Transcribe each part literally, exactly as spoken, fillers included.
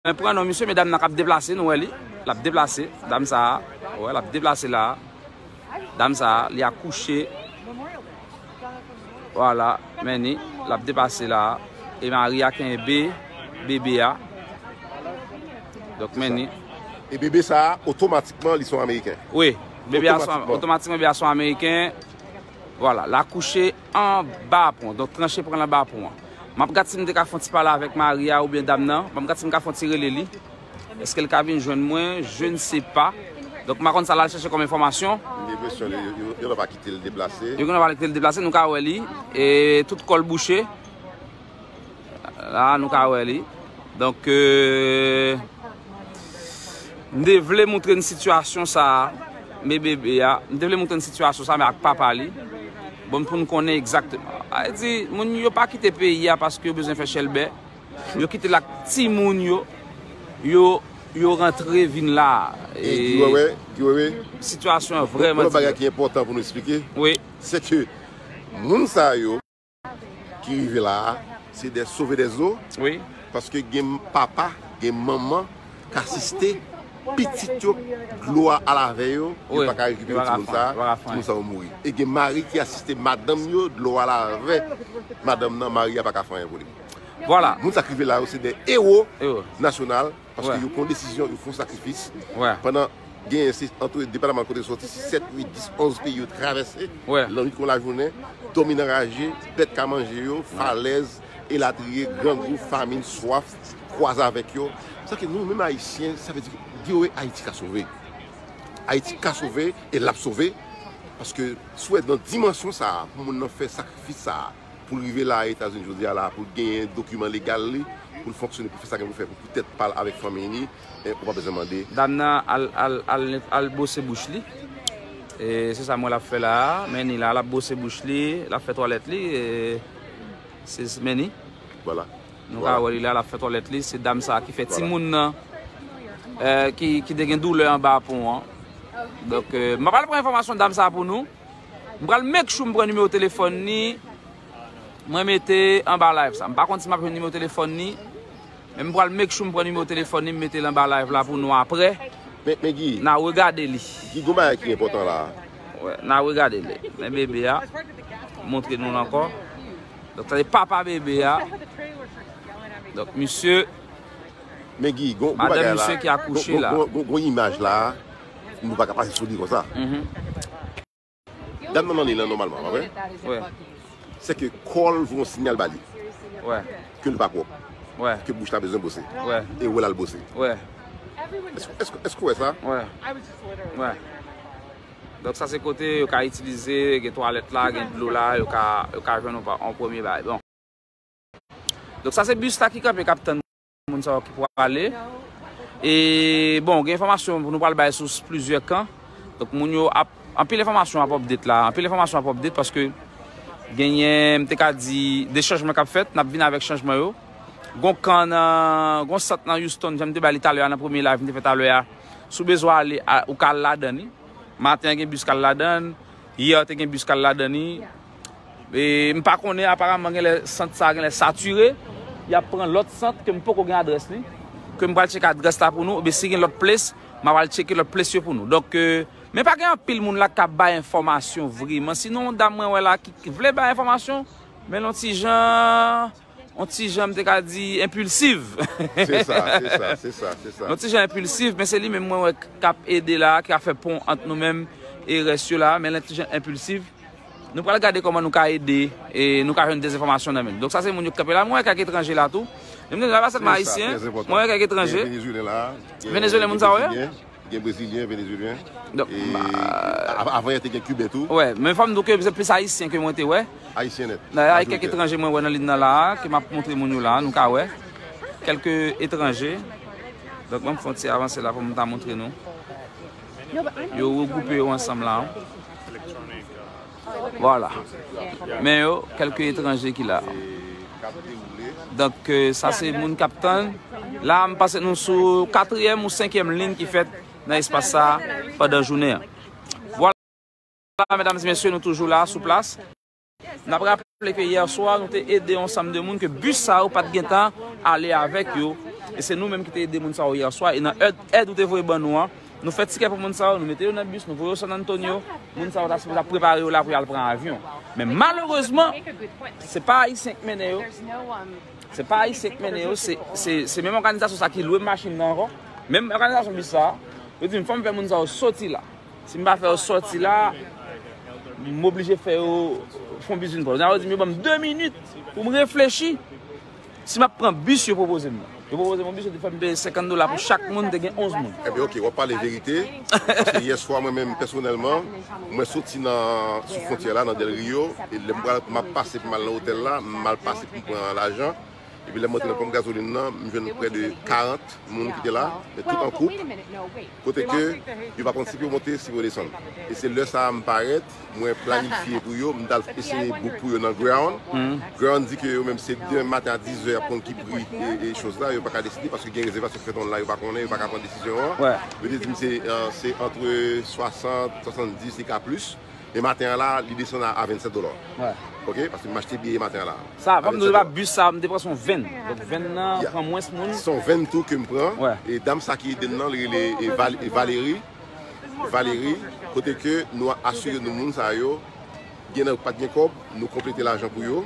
Mwen pran non misye, medam nan k ap deplase, nou wè li. L ap deplase, dam sa a. Wè, l ap deplase la. Dam sa a, li akouche. Vwala, men ni, l ap deplase la. E Maria kenbe bebe a. Donk, men ni. E bebe sa a, otomatikman, li se yon Ameriken. Wi, bebe a se yon, otomatikman, bebe a se yon Ameriken. Vwala, l akouche anba pon. Donk, tranche pran l anba pon an. M ap gad si m te ka fè yon ti pale avèk Maria oubyen dam nan. M ap gad si m ka fè yon ti rele li. Èske l ka vin jwenn mwen? Je ne sais pas. Donk, m pa konn sa l al chèche kòm enfòmasyon. M gen enpresyon yo, yo, yo, yo pa kite l deplase. Yo gen pa kite l deplase, nou ka wè li. E tout kò l bouche. La, nou ka wè li. Donk, euh, m te vle montre n sitiyasyon sa a, men bebe a. M te vle montre n sitiyasyon sa a, men ak papa li. Bon, pou n konnen egzakteman. A di, moun yo pa kite peyi a paske yo bezwen fè chèlbè. Yo kite l ak timoun yo. Yo, yo rantre vin la. E Guy Wewe, Guy Wewe, sitiyasyon an vrèman diferan. Yon bagay ki enpòtan pou nou eksplike, wi, se ke moun sa yo ki rive la a, se des sauveurs des eaux. Wi. Paske gen papa, gen manman k asiste pitit yo, dlo a al avè yo, yo pa ka rekipere timoun sa a, timoun sa yo mouri. E gen mari ki asiste madanm yo, dlo a al avè madanm nan, mari a pa ka fè anyen pou li. Vwala. Moun sa k rive la yo, se de ewo nasyonal, paske yo pran desizyon, yo fè sakrifis. Pandan genyen se ant depatman kote yo soti, se sèt, uit, dis, onz peyi yo travèse, lannwit kon lajounen, dòmi nan raje, bèt ka manje yo, falèz, elatriye, grangou, famin, swaf, kwaze avèk yo. Sa ke nou menm Ayisyen, sa vle di ke Guy Wewe, Ayiti ka sove. Ayiti ka sove e l ap sove. Paske si w wè nan dimansyon sa a, pou moun nan fè sakrifis sa a, pou l rive la Etazini jodi a la, pou l genyen dokiman legal li, pou l fonksyone, pou l fè sa gen pou l fè, pou poutèt pa l avèk fanmi li, e, ou pa bezwen mande. Dam nan al, al, al, al bwose bouch li. E se sa m wè l ap fè la a. Men ni la, l ap bwose bouch li, l ap fè twalèt li. E se, men ni. Vwala. Nou ka wè li la, l ap fè twalèt li. Se dam sa a ki fè timoun nan, e, ki, ki te gen doulè anba pon an. Donk, e, m ap al pran enfòmasyon dam sa a pou nou. M pral make sure m pran nimewo telefòn ni. Mwen mete anba live sa. M pa konn si m ap jwenn nimewo telefòn ni. Men m pral make sure m pran nimewo telefòn ni, m mete l anba live la pou nou apre. Men, men Guy, n a regade li. Guy, gon bagay ki enpòtan la a. Wè, n a regade li. Men bebe a. Montre nou l ankò. Donk, sa se papa bebe a. Donk, misye. Men Guy, gon, gon bagay la. Madanm misye ki akouche la. Gon, gon, gon, gon imaj la. Nou pa ka pase sou li konsa. Dam nan nan li lan nòmalman, pa vre? Wè. Se ke kò l voye yon sinyal ba li. Wè. Ke l pa pwòp. Wè. Ke bouch la bezwen bwose. Wè. E wè l al bwose. Wè. Èske, èske, èske w wè sa? Wè. Wè. Donk sa se kote yo ka itilize, gen twalèt la, gen dlo la, yo ka, yo ka jwenn yon pa, yon premye bagay. Bon. Donk sa se bis la ki kanpe k ap tann moun sa yo ki pwale. E bon, gen enfòmasyon pou nou pral bay sou plizyè kan. Donk moun yo ap, anpil enfòmasyon ap update la, anpil enfòmasyon ap update paske genyen, m te ka di, de chanjman k ap fèt, n ap vin avèk chanjman yo. Gon kan nan, gon sant nan Houston, jan m te bay li talè a nan premye live m te fè talè a. Si w bezwen ale, a, ou ka al ladan li. Maten an gen bis k al ladan l. Yè te gen bis k al ladan li. E, m pa konnen, aparaman, genlè sant sa a genlè satire. Y ap pran lòt sant ke m poko gen adrès li. Ke m pral tcheke adrès la pou nou. Oubyen si gen lòt ples, m a pral tcheke lòt ples yo pou nou. Donk, e, men pa gen anpil moun la k ap bay enfòmasyon vreman. Sinon, yon dam mwen wè la ki vle bay enfòmasyon, men l yon ti jan yon ti jan, m te ka di, enpilsiv. Se sa, se sa, se sa, se sa. Yon ti jan enpilsiv, men se li menm mwen wè k ap ede la, ki ap fè pon ant nou menm e rès yo la, men l yon ti jan enpilsiv. Nou pral gade kòman nou ka ede e nou ka jwenn dèz enfòmasyon nan men l. Donk sa se moun yo k kanpe la, mwen wè kèk etranje la tou. Men m te di, la pa sèlman ayisyen, mwen wè kèk etranje. Gen Venezuelyen la, gen Venezuelyen, moun sa w wè? Brezilyen. Gen brezilyen, venezuelyen. Donk, e, a-, a-, avan yè te gen kiben tou. Wè, men fò m di w ke se plis ayisyen ke mwen te wè. Ayisyen nèt. Nan, gen kèk etranje mwen wè nan liy nan la a, ke m ap montre moun yo la a, nou ka wè. Kèlke etranje. Donk, ban m fè yon ti avanse la pou m ta montre nou. Yo regwoupe yo ansanm la. Vwala. Men yo, kèlke etranje ki la. Donk, e, sa se moun k ap tann. La, m panse nou sou katriyèm ou senkyèm liy ki fèt nan espas sa a pandan jounen an. Vwala, medam e mesye, nou toujou la, sou plas. N ap raple ke yè swa, nou te ede yon sanm de moun ke bis sa yo pa t gentan ale avèk yo. E se nou menm ki te ede moun sa yo yè swa. E nan èd, èd ou te voye ban nou an, nou fè tikè pou moun sa yo, nou mete yo nan bis, nou voye yo San Antonio. Moun sa yo ta sipoze ap prepare yo la pou y al pran avyon. Men malerezman, se pa Ayisyen k mennen yo. Se pa Ayisyen k mennen yo, se, se, se menm òganizasyon sa ki lwe machin nan ankò. Menm òganizasyon bis sa, yo di m fò m fè moun sa yo soti la. Si m pa fè yo soti la, m oblije fè yo fè yon bizin pa. Yo di m yo ban m de minit pou m reflechi. Si m ap pran bis yo pwopoze m nan. Yo pwopoze m yon bis, yo te fè m peye senkant dola pou chak moun, te gen onz moun. Ebyen, oke, w ap pale verite. Paske yè swa, mwen menm, pèsonèlman, mwen soti nan, sou fwontyè la, nan Del Rio, e lè m pral, m ap pase pou m al nan otèl la, m al pase pou m pran lajan. Epi lè m monte nan ponp gazolin nan, m jwenn prè de karant moun ki te la, men tout an koup, kote ke yo pa konn si pou yo monte, si pou yo desann. E se lè sa a m parèt, mwen planifye pou yo, m t al eseye book pou yo nan Ground. Ground di ke yo menm se demen maten a dizè y ap konn ki pri e, e choz la, yo pa ka deside paske gen rezèvasyon ki fèt online la, yo pa konnen, yo pa ka pran desizyon an. Yo te di m se, euh, se antre swasant, swasanndis e ka plis. E maten an la, li desann a, a vennsèt dola. Oke, paske m achte biyè maten an la. Sa, fò m di w, pa bis sa, m te pran se yon venn. Donk, venn nan pran mwens moun. Se yon venn tou ke m pran. E dam sa ki ede m nan, li rele, e, Val-, e, Valérie. Valérie, kote ke nou asire nou moun sa yo, gen nan yo pa t gen kòb, nou konplete lajan pou yo.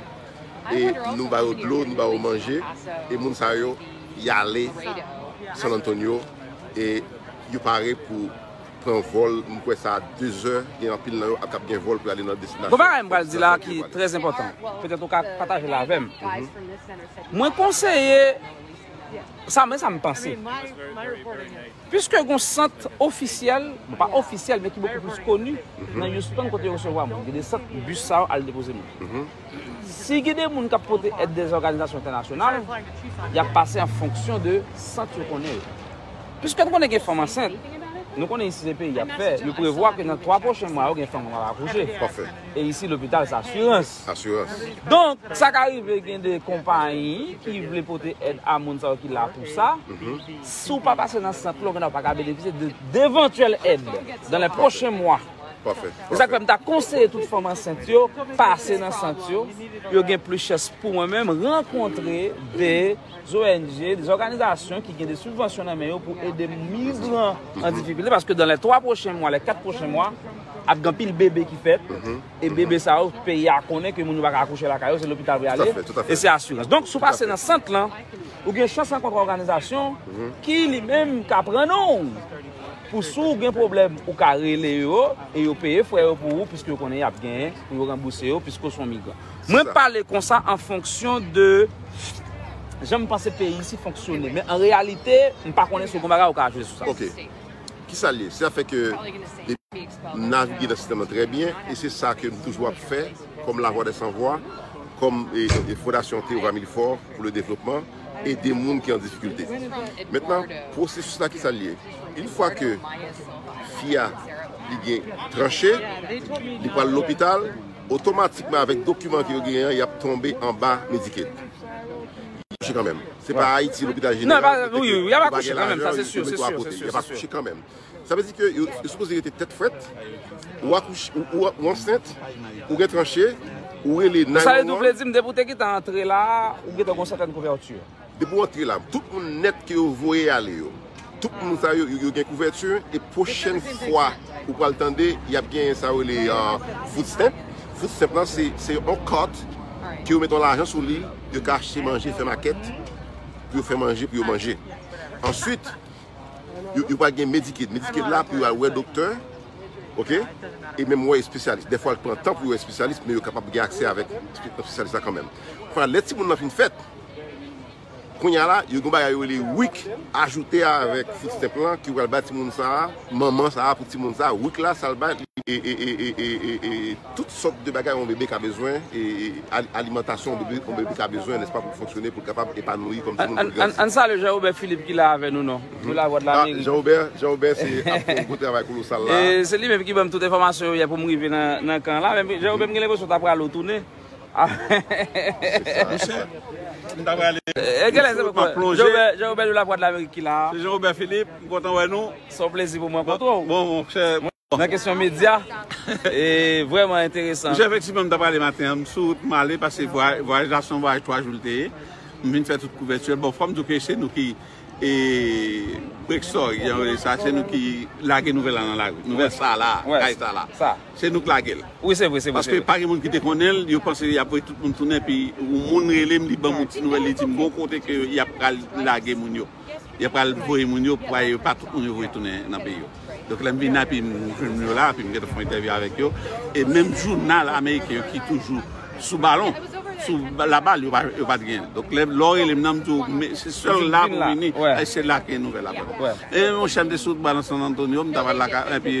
E nou ba yo dlo, nou ba yo manje. E moun sa yo, y ale San Antonio. E yo pare pou pran vòl, m kwè sa a dezè, gen anpil nan yo k ap gen vòl pou y ale nan destinasyon. Gon bagay m pral di la ki trè enpòtan. Petèt ou ka pataje l avè m. Mwen konseye, sa, men sa m panse. Piske gon sant ofisyèl, bon, pa ofisyèl, men ki bokou plis koni, nan Houston, kote yo resevwa moun. Gen de sant bis sa yo al depoze moun. Si gen de moun k ap pote èd de òganizasyon entènasyonal, y ap pase an fonksyon de sant yo konnen yo. Piske nou konnen gen fanm ansent, nou konnen isi se peyi y ap fè, yo prevwa ke nan twa pwochen mwa yo gen fanm k ap akouche. E isi lopital se asirans. Donk, sa ka rive gen de konpayi ki vle pote èd a moun sa yo ki la pou sa. Si w pa pase nan sant lan, ou genlè pa ka benefisye de, devantyèl èd dans les prochains mois. Se sa k fè m ta konseye tout fanm ansent yo pase nan sant yo. Yo gen plis chans, pou mwen menm, rankontre de ONG, de òganizasyon ki gen de sibvansyon nan men yo pou ede migran an difikilte, paske dans les twa pwochen mwa, les kat pwochen mwa, ap gen anpil bebe ki fèt, e bebe sa yo, peyi a konnen ke moun yo pa ka akouche lakay yo, se lopital pou y ale, e se asirans. Donk, si w pase nan sant lan, ou gen chans rankontre òganizasyon ki li menm ka pran non w. Pou si w gen pwoblèm, ou ka rele yo, e yo peye frè yo pou ou, piske yo konnen y ap genyen pou yo ranbouse yo, piske w se yon migran. Mwen pale konsa an fonksyon de jan m panse peyi isi fonksyone, men an reyalite, m pa konnen si w gen bagay ou ka ajoute sou sa. Oke. Kisa l ye? Se afè ke depi m navige nan sistèm nan trè byen, e se sa ke m toujou ap fè kòm Lavwa dè San Vwa, kòm, e, e Fondasyon Théova Milfort pour le développement, ede moun ki an difikilte. Mentnan, pwosesis la, kisa l ye? Yon fwa ke fi a, li gen tranche, li pral lopital, otomatikman avèk dokiman ke yo genyen an, y ap tonbe anba Medicaid. Li touche kanmenm. Se pa Ayiti, lopital jeneral, kote ke yo pa gen lajan, yo mete yo akote. Y ap akouche kanmenm. Sa vle di ke yo, yo sipoze rete tèt frèt, ou akouche, ou, ou, ou ansent, ou gen tranche, ou rele nine one one. Sa vle di, w vle di m, depi w te gentan antre la, ou gentan gon sètèn kouvèti. Depi w antre la, tout moun nèt ke yo voye ale yo, tout moun sa yo, yo, yo gen kouvèti, e pwochèn fwa ou pral tande, y ap genyen sa yo rele, ah, food stamp. Food stamp lan, se, se yon kat ke yo mete yon lajan sou li, yo ka achte manje, fè makèt, pou yo fè manje, pou yo manje. Answit, yo, yo pral gen Medicaid. Medicaid la pou yo al wè doktè, oke? E menm wè espesyalis. Dèfwa, l pran tan pou yo wè espesyalis, men yo kapab gen aksè avèk espe-, espesyalis la kanmenm. Kounye a, lè timoun nan fin fèt, kounye a la, yo gen bagay yo rele WIC, ajoute avèk food stamp lan, ki pral bay timoun sa a, manman sa a pou timoun sa a, WIC la, sa l bay, e, e, e, tout sòt de bagay yon bebe ka bezwen, e, e, al-, alimantasyon yon bebe, yon bebe ka bezwen, nèspa, pou l fonksyone, pou l kapab epanoui kòm timoun, pou l grandi. Ann, ann, ann salye Jean Robert Philippe ki la avè nou, non, de Lavwadlamerik. Jean Robert, Jean Robert se ap fè yon gwo travay kolosal la. E se li menm ki ban m tout enfòmasyon yo yè pou m rive nan, nan kan la. Men Jean Robert, m gen lenpresyon w ta prale w tounen. Monchè, m ta prale. E, genlè se poko. Jean Robert, Jean Robert de Lavwadlamerik ki la. Se Jean Robert Philippe, m kontan wè nou. Se yon plezi pou mwen rankontre w. Bon, monchè. Nan kesyon medya, e vrèman enteresan. Monchè, efektivman, m ta prale maten an, m sou wout m ale, paske vwayaj la se yon vwayaj twa jou l te ye. M vin fè tout kouvèti. Bon, fò m di w ke se nou ki e Brexor, jan yo rele sa, se nou ki lage nouvèl la nan lari. Nouvèl sa la, kay sa la. Se nou ki lage l. Wi, se vre, se vre. Paske pa gen moun ki te konnen l, yo panse y ap voye tout moun tounen, epi yon moun rele m, li ban m yon ti nouvèl, li di m gon kote ke y ap pral lage moun yo. Y ap pral voye moun yo, pou yo pa tout moun yo voye tounen nan peyi yo. Donk, lè m vin la, epi m jwenn yo la, epi m gentan fè yon entèvyou avèk yo. E menm jounal ameriken yo ki toujou sou balon, sou ba- labal, yo pa, yo pa t genyen. Donk, lè, lè w rele m nan, m di w, men se sèl la pou vini, e se la ke nouvèl la. E monchè, m te sou wout ba nan San Antonio, m ta pral lakay, epi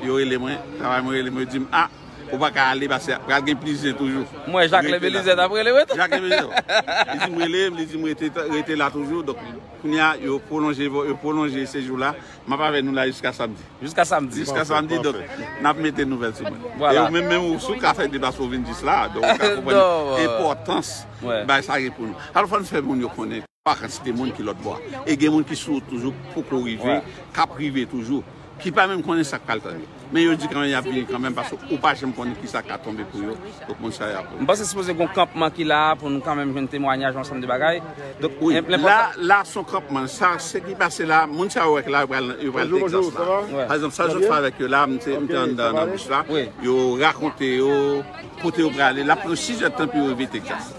yo rele mwen, travay mwen rele mwen, yo di m, a, ou pa ka ale, paske pral gen plis zen toujou. M wè Jacques Belizaire t ap rele w tou. Jacques Belizaire. Li di m rele m, li di m rete, rete la toujou. Donk, kounye a, yo pwolonje, yo pwolonje sejou la. M ap avè nou la jiska samdi. Jiska samdi. Jiska samdi, donk, n ap mete nouvèl sou mwen. E ou menm, menm ou, si w ka fè deplasman w vin jis la, donk, ou ka konprann enpòtans bagay sa gen pou nou. Alò, fò n fè moun yo konnen pa kantite moun ki lòt bò a. E gen moun ki sou wout toujou, poko rive, k ap rive toujou, ki pa menm konnen sa k pral tann yo. Men yo di kanmenm y ap vini kanmenm, paske ou pa janm konnen ki sa k ka tonbe pou yo. Donk, moun sa yo ap. M panse sipoze gon kanpman ki la a pou nou kanmenm jwenn temwayaj, ansanm de bagay. Donk, wi, la, la se yon kanpman. Sa, se ki pase la, moun sa yo wè k la, yo pral, yo pral Texas la. Pa egzanp, sa Jòf fè avèk yo la, m te, m te anndan nan bis la. Yo rakonte yo kote yo prale. L ap pran yo sis èdtan pou yo rive Texas.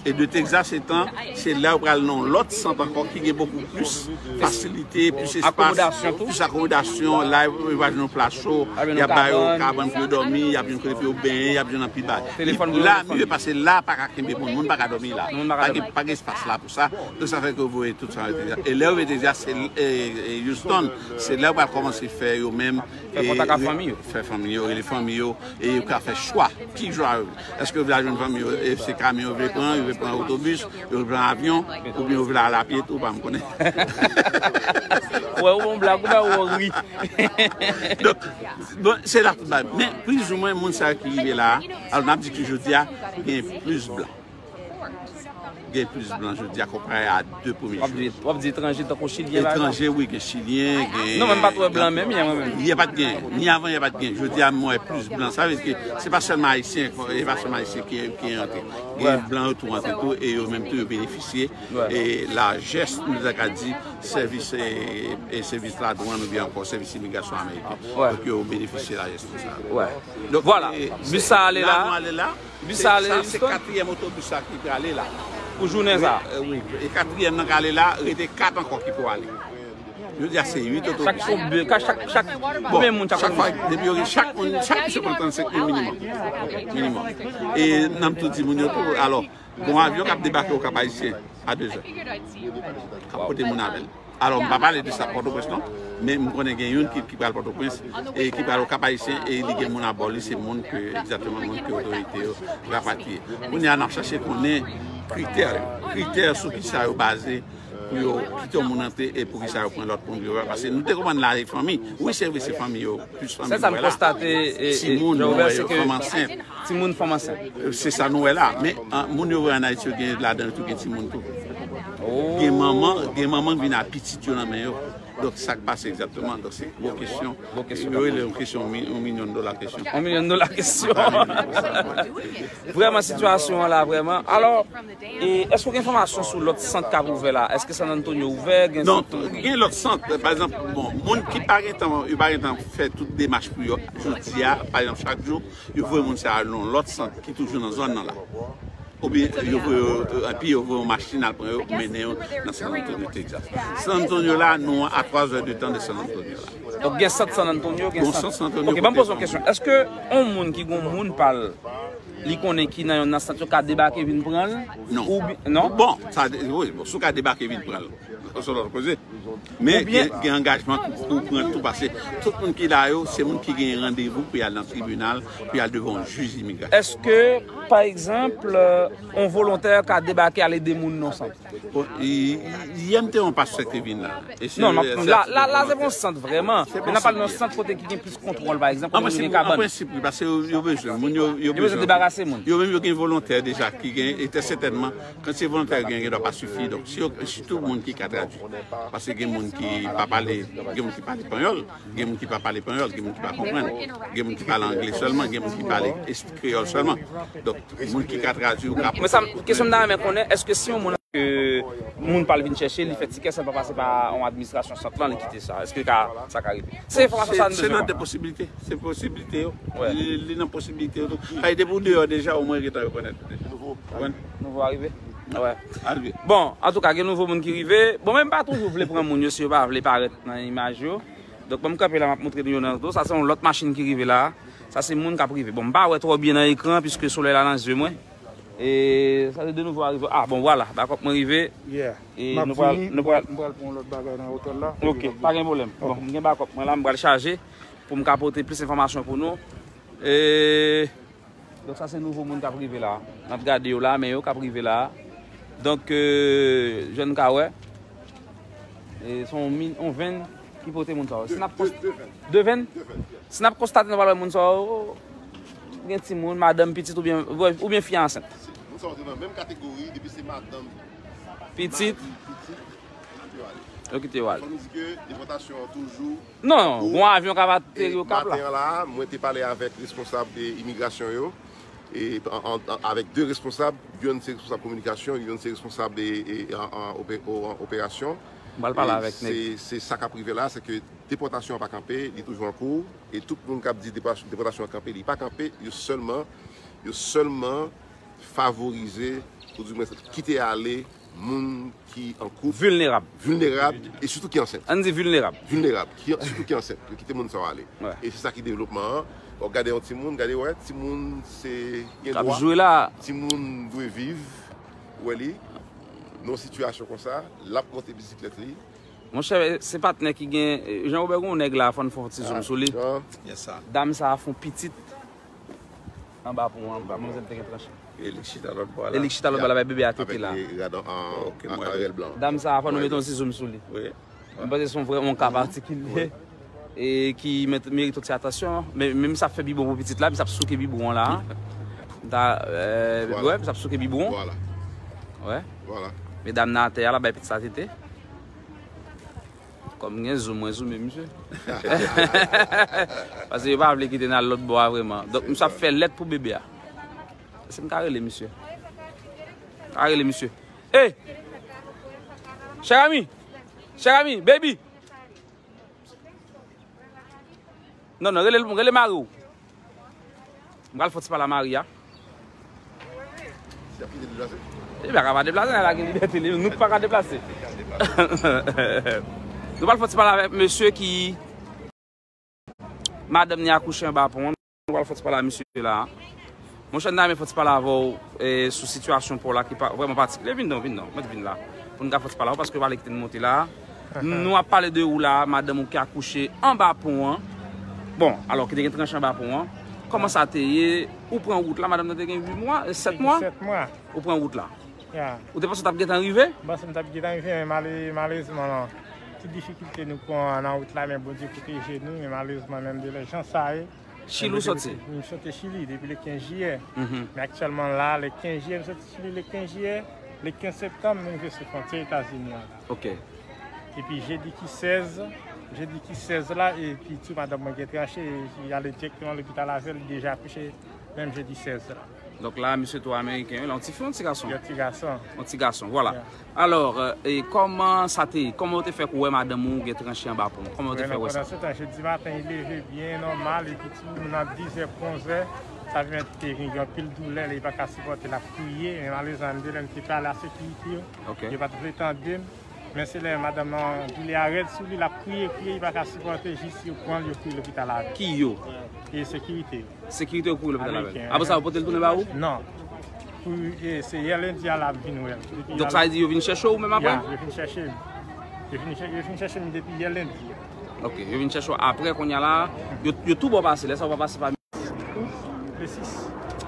E de Texas etan, se la yo pral nan yon lòt sant ankò ki gen bokou plis fasilite, plis espas, plis akomodasyon. La yo va jwenn yon plas cho, y ap ba yo kabann pou yo dòmi, y ap jwenn kote pou yo benyen, y ap jwenn anpil bagay. La, miye pase la, pa ka kenbe moun, moun pa ka dòmi la. Pa gen, pa gen espas la pou sa. Donk, sa fè ke yo voye tout sa yo te di. E lè yo te di, se, e, e, Houston, se lè yo pral kòmanse fè yo menm. Fè kontak ak fanmi yo. Fè fanmi yo, rele fanmi yo, e yo ka fè chwa. Ki chwa yo? Èske yo vle al jwenn fanmi yo? E se kamyon yo vle pran, yo vle pran otobis, yo vle pran avyon, oubyen yo vle al apye tou, pa m konnen. Wè, ou bon blag, ou ba ou ri. Donk, bon, se la tout bagay. Men, plizoumwen, moun sa yo ki rive la a, alò, n ap di ke jodi a, gen plis blan. Gen plis blan jodi a konpare a de premye jou. W ap di etranje tankou chilyen, pa egzanp? Etranje, wi, gen chilyen, gen. Non, men m pa t wè blan menm yè, mwen menm. Yè pa t gen. Ni avan yè pa t gen. Jodi a, m wè plis blan. Sa vle di ke se pa sèlman ayisyen, e pa sèlman ayisyen ki, ki antre. Gen blan yo tou antre tou, e yo menm tou, yo benefisye. E lajès, nou ta ka di, sèvis, e, e sèvis ladwann oubyen ankò sèvis imigrasyon ameriken. Donk, yo benefisye lajès konsa. Donk, vwala, e, bis sa ale la. Bis sa ale Houston? Se katriyèm otobis sa ki prale la. Pou jounen sa? Wi, e katriyèm nan k ale la, rete kat ankò ki pou ale. Yo di a se uit otobis. Chak konbyen, chak, chak, konbyen moun chak fwa, depi yo, chak moun, chak misye pran trannsenk mil minimòm. Minimòm. E n ap tou di moun yo tou, alò, gon avyon k ap debake o Kap Ayisyen a de zè. K ap pote moun avè l. Alò, m pa pale de sa Pòtoprens non, men m konnen gen youn ki, ki pral Pòtoprens e ki pral o Kap Ayisyen e li gen moun abò li, se moun ke, egzakteman moun ke otorite yo rapatriye. Kounye a, n ap chache konnen kritè yo, kritè sou kisa yo baze pou yo kite yon moun antre e pou kisa yo pran lòt moun yo. Paske nou te konprann la e fanmi. Wi, se vre, se fanmi yo, plis fanmi nou wè la. Timoun nou wè yo, fanm ansent. Timoun, fanm ansent. Se sa nou wè la. Men, an, moun yo voye ann Ayiti yo, gen ladan yo tou gen timoun tou. Gen manman, gen manman ki vin ak pitit yo nan men yo. Donk, sa k pase egzakteman? Donk, se gwo kesyon. Gwo kesyon. Yo rele yon kesyon, yon mi-, yon milyon dola kesyon. Yon milyon dola kesyon. Vrèman, sitiyasyon an la, vrèman. Alò, e èske w gen enfòmasyon sou lòt sant k ap ouvè la? Èske San Antonio ouvè? Gen sant? Non, gen lòt sant. Pa egzanp, bon, moun ki pa gen tan, yo pa gen tan fè tout demach pou yo jodi a, pa egzanp, chak jou, yo voye moun sa yo nan lòt sant ki toujou nan zòn nan la. Oubyen yo voye yo, epi yo voye yon machin al pran yo, mennen yo nan San Antonio, Texas. San Antonio la, nou a twa zè de tan de San Antonio la. Donk, gen sant San Antonio, gen sant. Gon sant San Antonio. Ok, ban m poze yon kesyon. Èske yon moun ki gon moun pa l, li konnen ki nan yon nan sant yo ka debake vin pran l? Non. Oubyen, non? Bon, sa, wi, bon, si w ka debake vin pran l. Se lòt koze. Men gen, gen angajman pou, pou pran tou, paske tout moun ki la yo, se moun ki gen randevou pou y al nan tribinal, pou y al devan yon jij imigrasyon. Èske, pa egzanp, yon volontè ka debake al ede moun nan sant? Bon, yè m te wè yon pastè ki te vin la. Non, la, la, la se yon sant vrèman. Men n ap pale nan sant kote ki gen plis kontwòl, pa egzanp, kote yo gen kabann. An prensip, wi, paske yo, yo bezwen moun, yo, yo bezwen debarase moun. Yo menm, yo gen volontè deja ki gen, e trè sètènman, kantite volontè yo gen, gen dwa pa sifi. Donk, si yo, sitou moun ki ka tradui. Paske gen moun ki pa pale, gen moun ki pale panyòl, gen moun ki pa pale panyòl, gen moun ki pa konprann, gen moun ki pale angle sèlman, gen moun ki pale es-, kreyòl sèlman. Donk, moun ki ka tradui ou ka... Men sa, kesyon m ta renmen konnen, èske si yon moun, ke moun pa l vin chèche, li fè tikè san l pa pase pa yon administrasyon sant lan, li kite sa? Èske ka, sa ka rive? Se enfòmasyon sa n Se, se bezwen nan de konnen. Posibilite. Se posibilite yo. Wè. Li, li nan posibilite yo tou. Ay, depi w deyò deja, omwen gentan rekonèt ou deja. Konprann? Nouvo arive? Wè. Arive. Bon, antouka, gen nouvo moun ki rive. Bon, men m pa toujou vle pran moun yo si yo pa vle parèt nan imaj yo. Donk, ban m kanpe la, m ap montre nou yo nan do. Sa se yon lòt machin ki rive la. Sa se moun k ap rive. Bon, m pa wè twò byen nan ekran, piske solèy la nan zye mwen. E sa se de nouvo arive. Ah, bon, vwala, bakòp mwen rive. Yeah. E M ap nou pral, vini, nou m pral, pral, m pral pran yon lòt bagay nan otèl la. Ok, pa gen pwoblèm. Bon, m gen bakòp mwen la, m pral chaje pou m ka pote plis enfòmasyon pou nou. E, donk, sa se nouvo moun k ap rive la. N ap gade yo la, men yo k ap rive la. Donk, euh, jan n ka wè, e, se yon min-, yon venn ki pote moun sa yo. Si n ap konst-, de venn? De venn? Si n ap konstate, nou pral wè moun sa yo, gen timoun, madanm, pitit oubyen, oubyen fi a ansent. Moun sa yo te nan menm kategori, depi se madanm, pitit, mari, pitit, yo kite yo ale. Yo kite yo ale. Fò nou di ke depòtasyon an toujou... Non, gon avyon k ap ateri Okap la. Maten an la, mwen te pale avèk responsab, e, imigrasyon yo, e, an, an, an, avèk de responsab, youn se responsab kominikasyon, youn se responsab, e, e, an, an, ope-, o-, an operasyon. M pral pale avèk nèg. E se, se sa k ap rive la, se ke depòtasyon an pa kanpe, li toujou an kou, e tout moun k ap di depòtasyon, depòtasyon an kanpe, li pa kanpe, yo sèlman, yo sèlman favorize, oudimwens kite ale moun ki an koup, vilnerab, vilnerab e sitou ki ansent. Ann di vilnerab. Vilnerab, ki, sitou ki ansent. Yo kite moun sa yo ale. Wè. E se sa ki devlopman an. W ap gade yon timoun, gade, wè, timoun se gen dwa. L ap jwe la. Timoun dwe viv, wè li, nan yon sitiyasyon konsa, l ap monte bisiklèt li. Monchè, se patnè ki gen, Jean Robert, gon nèg la, fò n fè yon ti zoom sou li. Dam sa a fè yon pitit anba pon an, manmzèl te gen tranche. E li k chita lòt bò a la. E li k chita lòt bò a la, bay bebe a tete la. Avèk rad an, an, an rèl blan. Dam sa a, fò nou mete yon ti zoom sou li. Wi. Mwen panse se yon vrè, yon ka patikilye e ki merite yon ti atansyon. Men, men misye ap fè bibwon pou pitit la, misye ap souke bibwon an la. M ta, euh, wè, misye ap souke bibwon. Vwala. Wè. Vwala. Medam nan atè a, l ap bay pitit sa tete. Kòm gen zoom, mwen zoome misye. Paske yo pa vle kite n al lòt bò a vrèman. Donk, misye ap fè lèt pou bebe a. Èske m ka rele misye? Ka rele misye. Hey! Cher ami! Cher ami, baby! Non, non, rele, rele mari w. M pral fè yon ti pale a mari a. Li pa ka pa deplase, la gen libète li, nou pa ka deplase. Nou pral fè yon ti pale avèk mesye ki madanm ni akouche anba pon an. Nou pral fè yon ti pale a mesye la. Monchè, n ta renmen fè yon ti pale avè w, eh, sou sitiyasyon pò la ki pa, vrèman patikilye. Vin non, vin non, mèt vin la. Pou n ka fè yon ti pale avè w, paske w pale kite n monte la. Nou ap pale de ou la, madanm ou ki akouche anba pon an. Bon, alò ki te gen tranche anba pon an. Kòman sa te ye? Ou pran wout la, madanm nan te gen uit mwa, eh, sèt mwa? Sèt mwa. Ou pran wout la. Ya. Ou te panse w t ap gentan rive? M panse m t ap gentan rive, men male-, malerezman, non. Ti difikilte nou pran nan wout la, men Bondye pwoteje nou, men malerezman, menm de lè jan sa ye. Chili ou soti? M soti Chili depi le kenz jiyè. Mhm. Men aktyèlman la, le kenz jiyè, m soti Chili le kenz jiyè, le kenz septanm, m rive sou fwontyè Etazini an la. Ok. Epi jedi ki sèz, jedi ki sèz la, epi tou madanm mwen gen tranche, li ale dirèkteman lopital avè l, li deja akouche menm jedi sèz la. Donk la, misye tou ameriken, wi, la, yon ti fi, yon ti gason? Yon ti gason. Yon ti gason, vwala. Ya. Alò, euh, e kòman sa te ye? Kòman w te fè kou wè madanm ou gen tranche anba pon? Kòman w te fè wè sa? Pandan se tan, jedi maten, li leve byen nòmal, epi timoun nan dizè pou onzè, sa vin te vin gen anpil doulè, li pa ka sipòte, l ap kriye, men malerezman, m te lè m te pale a sekirite yo, yo pa t vle tande m. Men se lè madanm nan doulè a rèd sou li, l ap kriye, kriye, li pa ka sipòte, jis yo pran l, yo voye l lopital avè l. Ki yo? E sekirite yo. Sekirite yo kouri lopital avè l. Ameriken, apre sa, yo pote l tounen ba ou? Non. Pou, e, se yè lendi a l ap vin wè l. Donk, sa vle di yo vin chèche w menm apre? Ya, yo vin chèche m. Yo vin chè-, yo vin chèche m depi yè lendi a. Ok, yo vin chèche w apre, kounye a la, yo, yo tou ba w pase, lè sa yo pa pase pa Out, le sis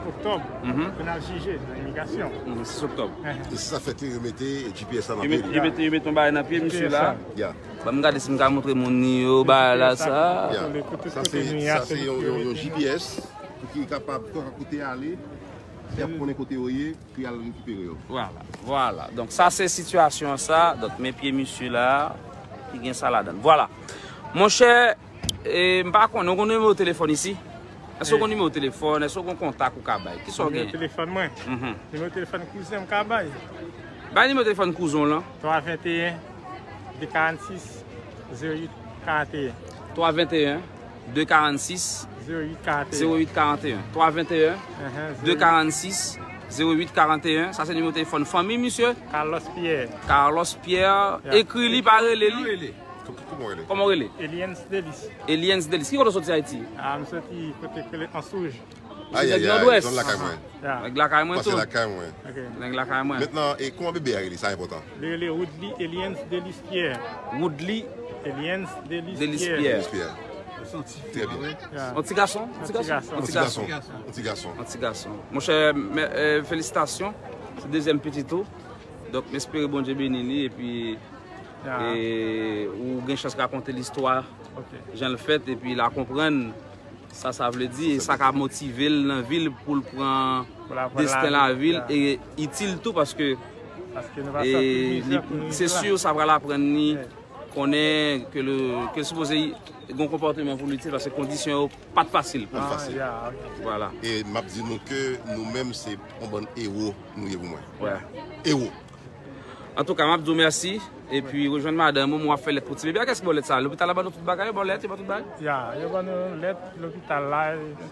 oktòb, pou n al jije nan imigrasyon. Mhm, sis oktòb. Ehe. E se sa fè ke yo mete G P S la nan pye li. Yo mete, yo mete yon bagay nan pye misye la. Ya. Ban m gade si m ka montre moun ni yo bagay la sa. Ya. Sa se, sa se yon, yon, yon G P S pou ki kapab kote ale. Y ap konnen kote yo ye, pou y al rekipere yo. Vwala, vwala. Donk, sa se sitiyasyon an sa. Donk, men pye misye la, ki gen sa ladan l. Vwala. Monchè, e, m pa konnen, ou gen nimewo telefòn isi? Èske w gen nimewo telefòn? Èske w gen kontak ou ka bay? Kisa w gen? Nimewo telefòn mwen? Mhm. Nimewo telefòn kouzen m ka bay. Bay nimewo telefòn kouzen w lan. Twa venteyen, de karannsis, zewo uit karanteyen. Twa venteyen, de karannsis, zewo uit karanteyen. Zewo uit karanteyen. Twa venteyen, de karannsis, zewo uit karanteyen. Sa se nimewo telefòn fanmi misye? Carlos Pierre. Carlos Pierre. Ya. Ekri li, pa rele li. Kòman w rele? Kòman w rele? Eliens Delis. Eliens Delis. Ki kote w soti Ayiti? A, m soti kote k rele Ansouj. Ayayay, zòn lakay mwen. Ya. Nèg lakay mwen tou. Pase lakay mwen. Ok. Nèg lakay mwen. Mentnan, e kòman bebe a rele? Sa enpòtan. Li rele Woodly Eliens Delis Pierre. Woodly Eliens Delis Pierre. Delis Pierre. Trè byen. Ya. On ti gason? On ti gason? On ti gason. On ti gason. On ti gason. Monchè, mè, e, felisitasyon. Se dezyèm pitit ou. Donk, m espere Bondye beni li epi, e, ou gen chans rakonte listwa jan l fèt epi l a konprann sa sa vle di, e sa ka motive l nan vi l pou l pran desten lavi l e itil tou, paske, e, li, se si sa pral aprann li konnen ke l, ke l sipoze gen yon konpòteman pou l itil, paske kondisyon yo pa t fasil pou l. Vwala. E m ap di nou ke nou menm se yon bann ewo nou ye pou mwen. Ewo. Antouka, m ap di w mèsi. Epi rejwenn madanm ou, mwen w ap fè lèt pou ti bebe a. Kiyès ki ba w lèt sa? Lopital la ban nou tout bagay, yo ba w lèt, yo ba w tout bagay? Ya, yo ban nou lèt, lopital la,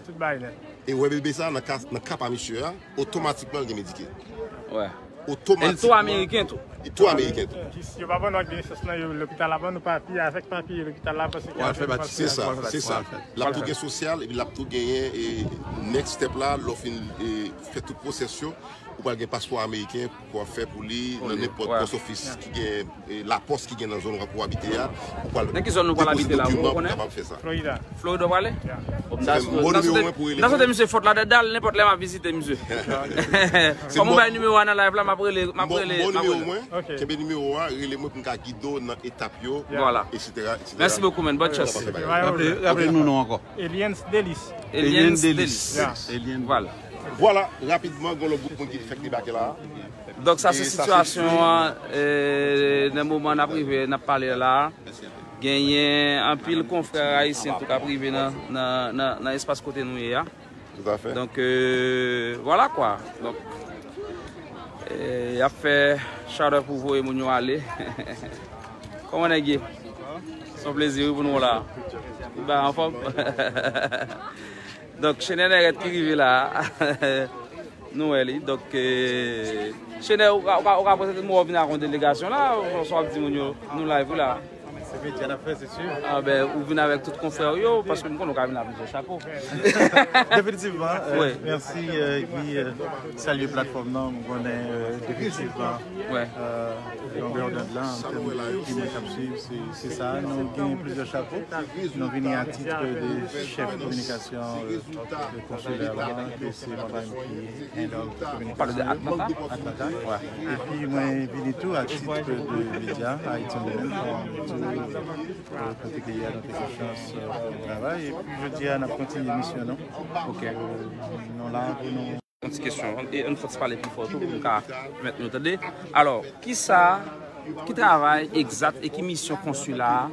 tout bagay nèt. E wè bebe sa, nan ka, nan ka pa misye a, otomatikman l gen Medicaid. Wè. Otomatikman. E l tou ameriken tou. Li tou ameriken tou. Jis yo pa ban nou ak benisans nan yo, lopital la ban nou papye, avèk papye lopital la, paske w al fè batistè. Se sa, se sa. L ap tou gen sosyal, epi l ap tou genyen, e, next step la, lè w fin, e, fè tout pwosès yo, ou pral gen paspò ameriken pou w ap fè pou li nan nenpòt post office ki gen, e, lapòs ki gen nan zòn kote w abite a. Ou pral depoze dokiman pou w kapab fè sa. Florida. Florida w prale? Bon, m ta swete misye fòt la dèdal, nenpòt lè m ap vizite misye. Kòm ou bay nimewo a nan live la, m ap rele, m ap rele, m ap rele. Kenbe nimewo a, rele mwen pou m ka gide w nan etap yo, etsetera, etsetera. Merci beaucoup, man. Bonne chance. Raple, raple nou non ankò. Eliens Delis. Eliens Delis. Vwala. Vwala, rapidman, gen yon lòt gwoup moun ki fèk debake la. Donk, sa se sitiyasyon an, e, nan moman n ap rive, n ap pale la. Genyen anpil konfrè ayisyen tou k ap rive nan, nan, nan, nan espas kote nou ye a. Tout à fait. Donk, e, vwala kwa. Donk, e, y ap fè shout out pou voye moun yo ale. Kòman nèg ye? Se yon plezi wi pou nou la. Tout bagay anfòm? Donk, Chenè Nèrèt ki rive la. Nou wè li. Donk, e, Chenè, ou ka, ou ka, ou ka prezante nou, ou vin ak yon delegasyon la, ou sa w ap di moun yo, nou live wi la. Se medya n ap fè, se si. A ben, ou vin avèk tout konfrè w yo, paske m konnen ou ka vin ak plizyè chapo. Definitivman, e, mèsi, e, Guy, e, salye platfòm nan, m konnen, e, definitivman, e, longè dond lan, an tèm de ki moun k ap swiv, se, se sa, nou gen plizyè chapo, nou vini a tit de chèf kominikasyon, e, konsilè la, ke se madanm ki handle kominikasyon yo. Atlanta. Epi mwen vini tou a tit de medya, Haïti Women, kòm tou, e, kote ke yè nou te gen chans, e, travay. Epi jodi a, n ap kontinye misyon nou. Ok. E, nou la pou nou. Yon ti kesyon, e, ann fè ti pale pi fò tou, pou nou ka pèmèt nou tande. Alò, kisa, ki travay egzat e ki misyon konsila a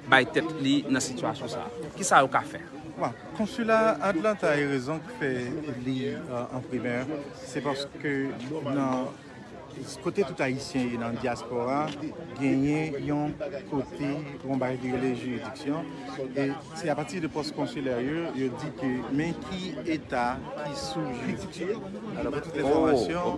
bay tèt li nan sitiyasyon sa a? Kisa yo ka fè? Bon, konsila Atlanta e rezon k fè li, e, an primè, se paske nan kote tout Ayisyen ye nan dyaspora, genyen yon kote, yon bagay ki rele jiridiksyon, e se apati de pòs konsilè yo, yo di ke men ki eta ki sou jiridiksyon. Alò, pou tout enfòmasyon,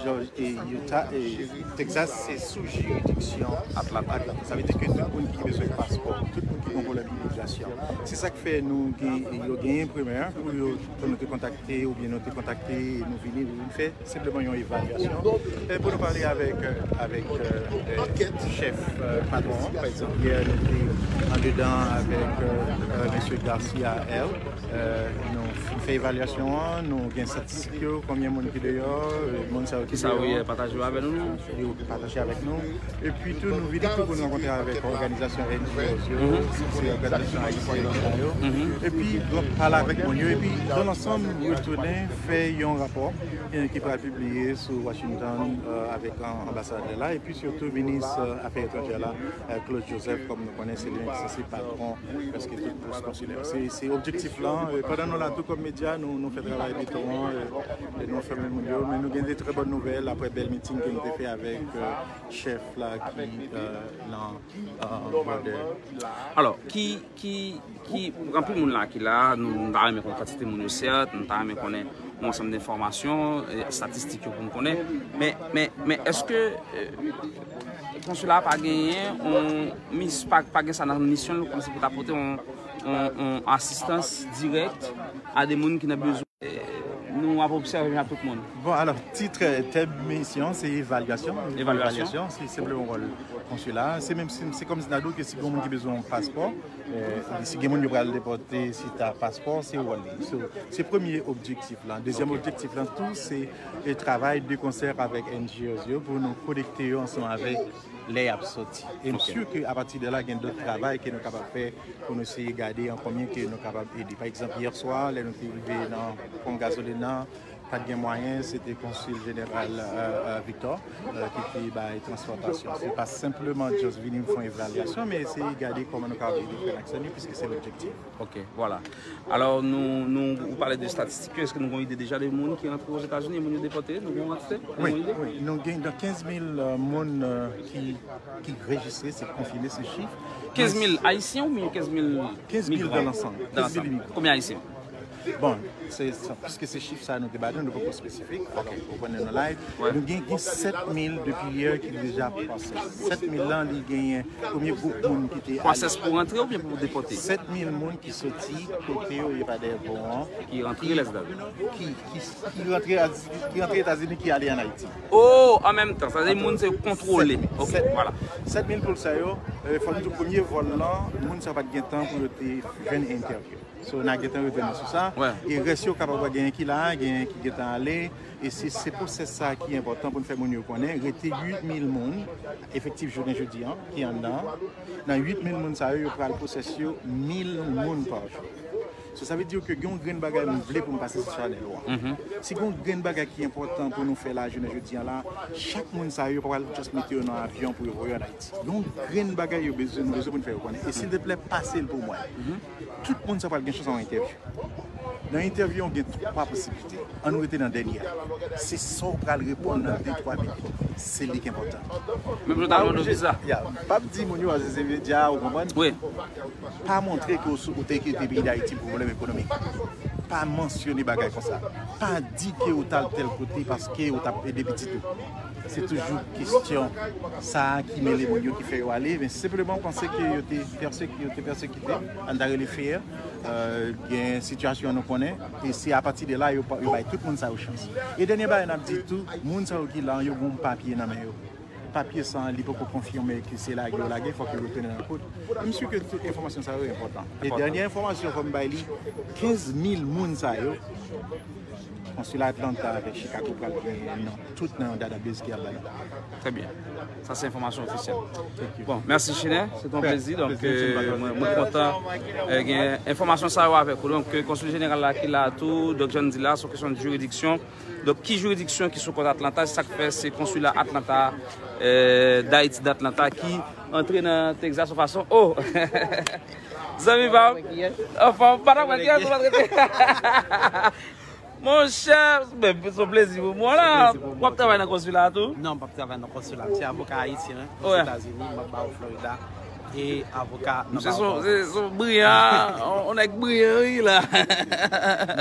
Jòj, e Utah, e Texas, se sou jiridiksyon Atlanta. Sa vle di ke tout moun ki bezwen paspò, tout moun ki gen pwoblèm imigrasyon. Se sa k fè nou gen, yo genyen primè pou yo, pou nou te kontakte, oubyen nou te kontakte, nou vini, nou vin fè senpleman yon evalyasyon. E pou nou pale avèk, e, avèk, e, e, chèf, e, patwon an, pa egzanp, yè, nou te andedan avèk, e, e, mesye Garcia L. E, nou f-, fè evalyasyon an, nou gen statistik yo, konbyen moun ki deyò, e, moun sa yo ki deyò. Kisa yo ye, pataje yo avè nou, non? Yo pataje avèk nou. Epi tou, nou vini tou pou nou rankontre avèk òganizasyon N G O yo, se òganizasyon ayisyen yo. Epi, donk, pale avèk moun yo. Epi, dans l'ensemble, retounen fè yon rapò, eh, ki pral pibliye sou Washington, eh, avèk an-, anbasadè la. Epi, sitou, minis, eh, afè etranjè la, eh, Claude Joseph, kòm nou konnen, se li menm ki sanse patwon prèske tout pòs konsilè. Se, se objektif lan. Eh, pandan nou la tou kòm medya, nou, nou fè travay beton an, eh, e nou fèmen moun yo, men nou gen de trè bòn nouvèl aprè bèl miting ke nou te fè avèk, eh, chèf la ki, eh, nan, eh, bòdè. Alò, ki, ki, ki, anpil moun la ki la, nou, nou ta renmen konnen kantite moun yo, sèt, nou ta renmen konnen yon ansanm de enfòmasyon, eh, estatistik yo pou nou konnen. Men, men, men èske, eh, konsila a pa genyen, on, mis, pa, pa gen sa nan misyon l, kòmsi pou ta pote on, on, on asistans dirèk a de moun ki nan bezwen. Nou ap obsève menm ak tout moun. Bon, alò, tit, eh, tèm misyon, se evalyasyon. Evalyasyon. Evalyasyon, se senpleman wòl konsila. Se menm si, se kòm si n a di w ke si gen moun ki bezwen yon paspò, eh, si gen moun yo pral depòte, si ta paspò, se wòl li. So, se premye objektif la. Dezyèm objektif la tou, se, eh, travay de konsè avèk N G Os yo pou nou konekte yo ansanm avèk lè y ap sòti. E m si ke apati de la, gen dòt travay ke nou kapab fè pou nou eseye gade an konbyen ke nou kapab ede. Pa egzanp, yè swa, lè nou te rive nan ponp gazolin nan, pa t gen mwayen, se te konsil jeneral, eh, eh, Victor, eh, ki te bay transpòtasyon. Se pa senpleman just vini fè yon evalyasyon, men eseye gade kòman nou kapab ede frè n ak sè n yo, piske se lobjektif. Ok, vwala. Alò, nou, nou, ou pale de estatistik yo, èske nou gen yon ide deja de moun ki rantre Ozetazini, moun yo depòte? Nou gen yon kantite? Nou gen yon ide? Wi, wi. Nou gen nan kenz mil, eh, moun, eh, ki, ki rejistre, se konfime, se chif. Kenz mil ayisyen oubyen kenz mil migran? Kenz mil dans l'ensemble. Dans l'ensemble. Kenz mil imigran. Konbyen ayisyen? Bon, se, se, piske se chif sa nou te ba nou, nou poko espesifik. Alò, ou konnen nou live. Nou gen, gen sèt mil depi yè ki deja pwosès. Sèt mil lan, li genyen premye gwoup moun ki te ale. Pwosès pou rantre oubyen pou depòte? Sèt mil moun ki soti kote yo ye pa dèyè pon an. Ki rantre Lèzetazini. Ki, ki, ki rantre, ki rantre Etazini, ki ale ann Ayiti. Oh, an menm tan, sa vle di moun se kontwole. Sèt mil. Ok, vwala. Sèt mil pou sa yo, eh, fò nou di premye vòl lan, moun sa pa t gen tan pou yo te jwenn entèvyou. So, n a gentan retounen sou sa. E rès yo kapab wè genyen ki la, genyen ki gentan ale. E se, se pwosès sa ki enpòtan pou n fè moun yo konnen. Rete uit mil moun, efektif jounen jodi an, ki anndan. Nan uit mil moun sa yo, yo pral pwosès yo mil moun pa jou. So, sa vle di ke gen yon grenn bagay m vle pou m pase sou chanèl ou an. Si gen yon grenn bagay ki enpòtan pou nou fè la jounen jodi an la, chak moun sa yo pa pral just mete yo nan avyon pou yo voye yo ann Ayiti. Gen yon grenn bagay yo bezwen, nou bezwen pou n fè yo konnen. E silteplè, pase l pou mwen. Tout moun sa pral gen chans yon entèvyou. Nan entèvyou an, gen twa posiblite. Ann rete nan dènye a. Se sa w pral reponn nan de, twa minit. Se li ki enpòtan. Menm jan w ta mande viza. Ya, p ap di moun yo, Aziz Media, ou konprann? Wi. Pa montre ke w sou, ou te kite peyi Dayiti pou pwoblèm ekonomik. Pa mansyone bagay konsa. Pa di ke ou t al tèl kote paske ou t ap ede pitit ou. Se toujou kesyon sa a ki mele moun yo, ki fè yo ale, men senpleman panse ke yo te pèse-, yo te pèsekite, ann ta rele fair, euh, gen sitiyasyon nou konnen, e se apati de la yo, pa- yo bay tout moun sa yo chans. E dènye bagay n ap di tou, moun sa yo ki la, yo gen yon papye nan men yo. Papye sa a, li poko konfime ke se lage yo lage, fòk yo retounen nan kout. M si ke tout enfòmasyon sa yo enpòtan. E dènye enfòmasyon fò m bay li, kenz mil moun sa yo, konsila Atlanta avèk Chicago pral gen non tout nan yon database ki ap bay. Trè byen. Sa se enfòmasyon ofisyèl. Bon, mèsi Chene, se te yon plezi. Donk, euh, mwen, mwen kontan, euh, gen enfòmasyon sa yo avèk ou. Donk, euh, konsil jeneral la ki la tou, Doc Jean di la, se yon kesyon de jiridiksyon. Donk, ki jiridiksyon ki sou kont Atlanta, se sa k fè se konsila Atlanta, euh, Dayiti d Atlanta ki antre nan Texas yon fason. Oh! Zanmi pa m, anfòm, pa t ap wè kiyès ou pa t rete. Monchè, men, se yon plezi pou mwen la. W ap travay nan konsila a tou? Non, m p ap travay nan konsila. M se avoka ayisyen, hein, Ozetazini, m ap ba ou Florida. E avoka nan Bawon. Se, se yon briyan, on, on nèg briyan, wi, la.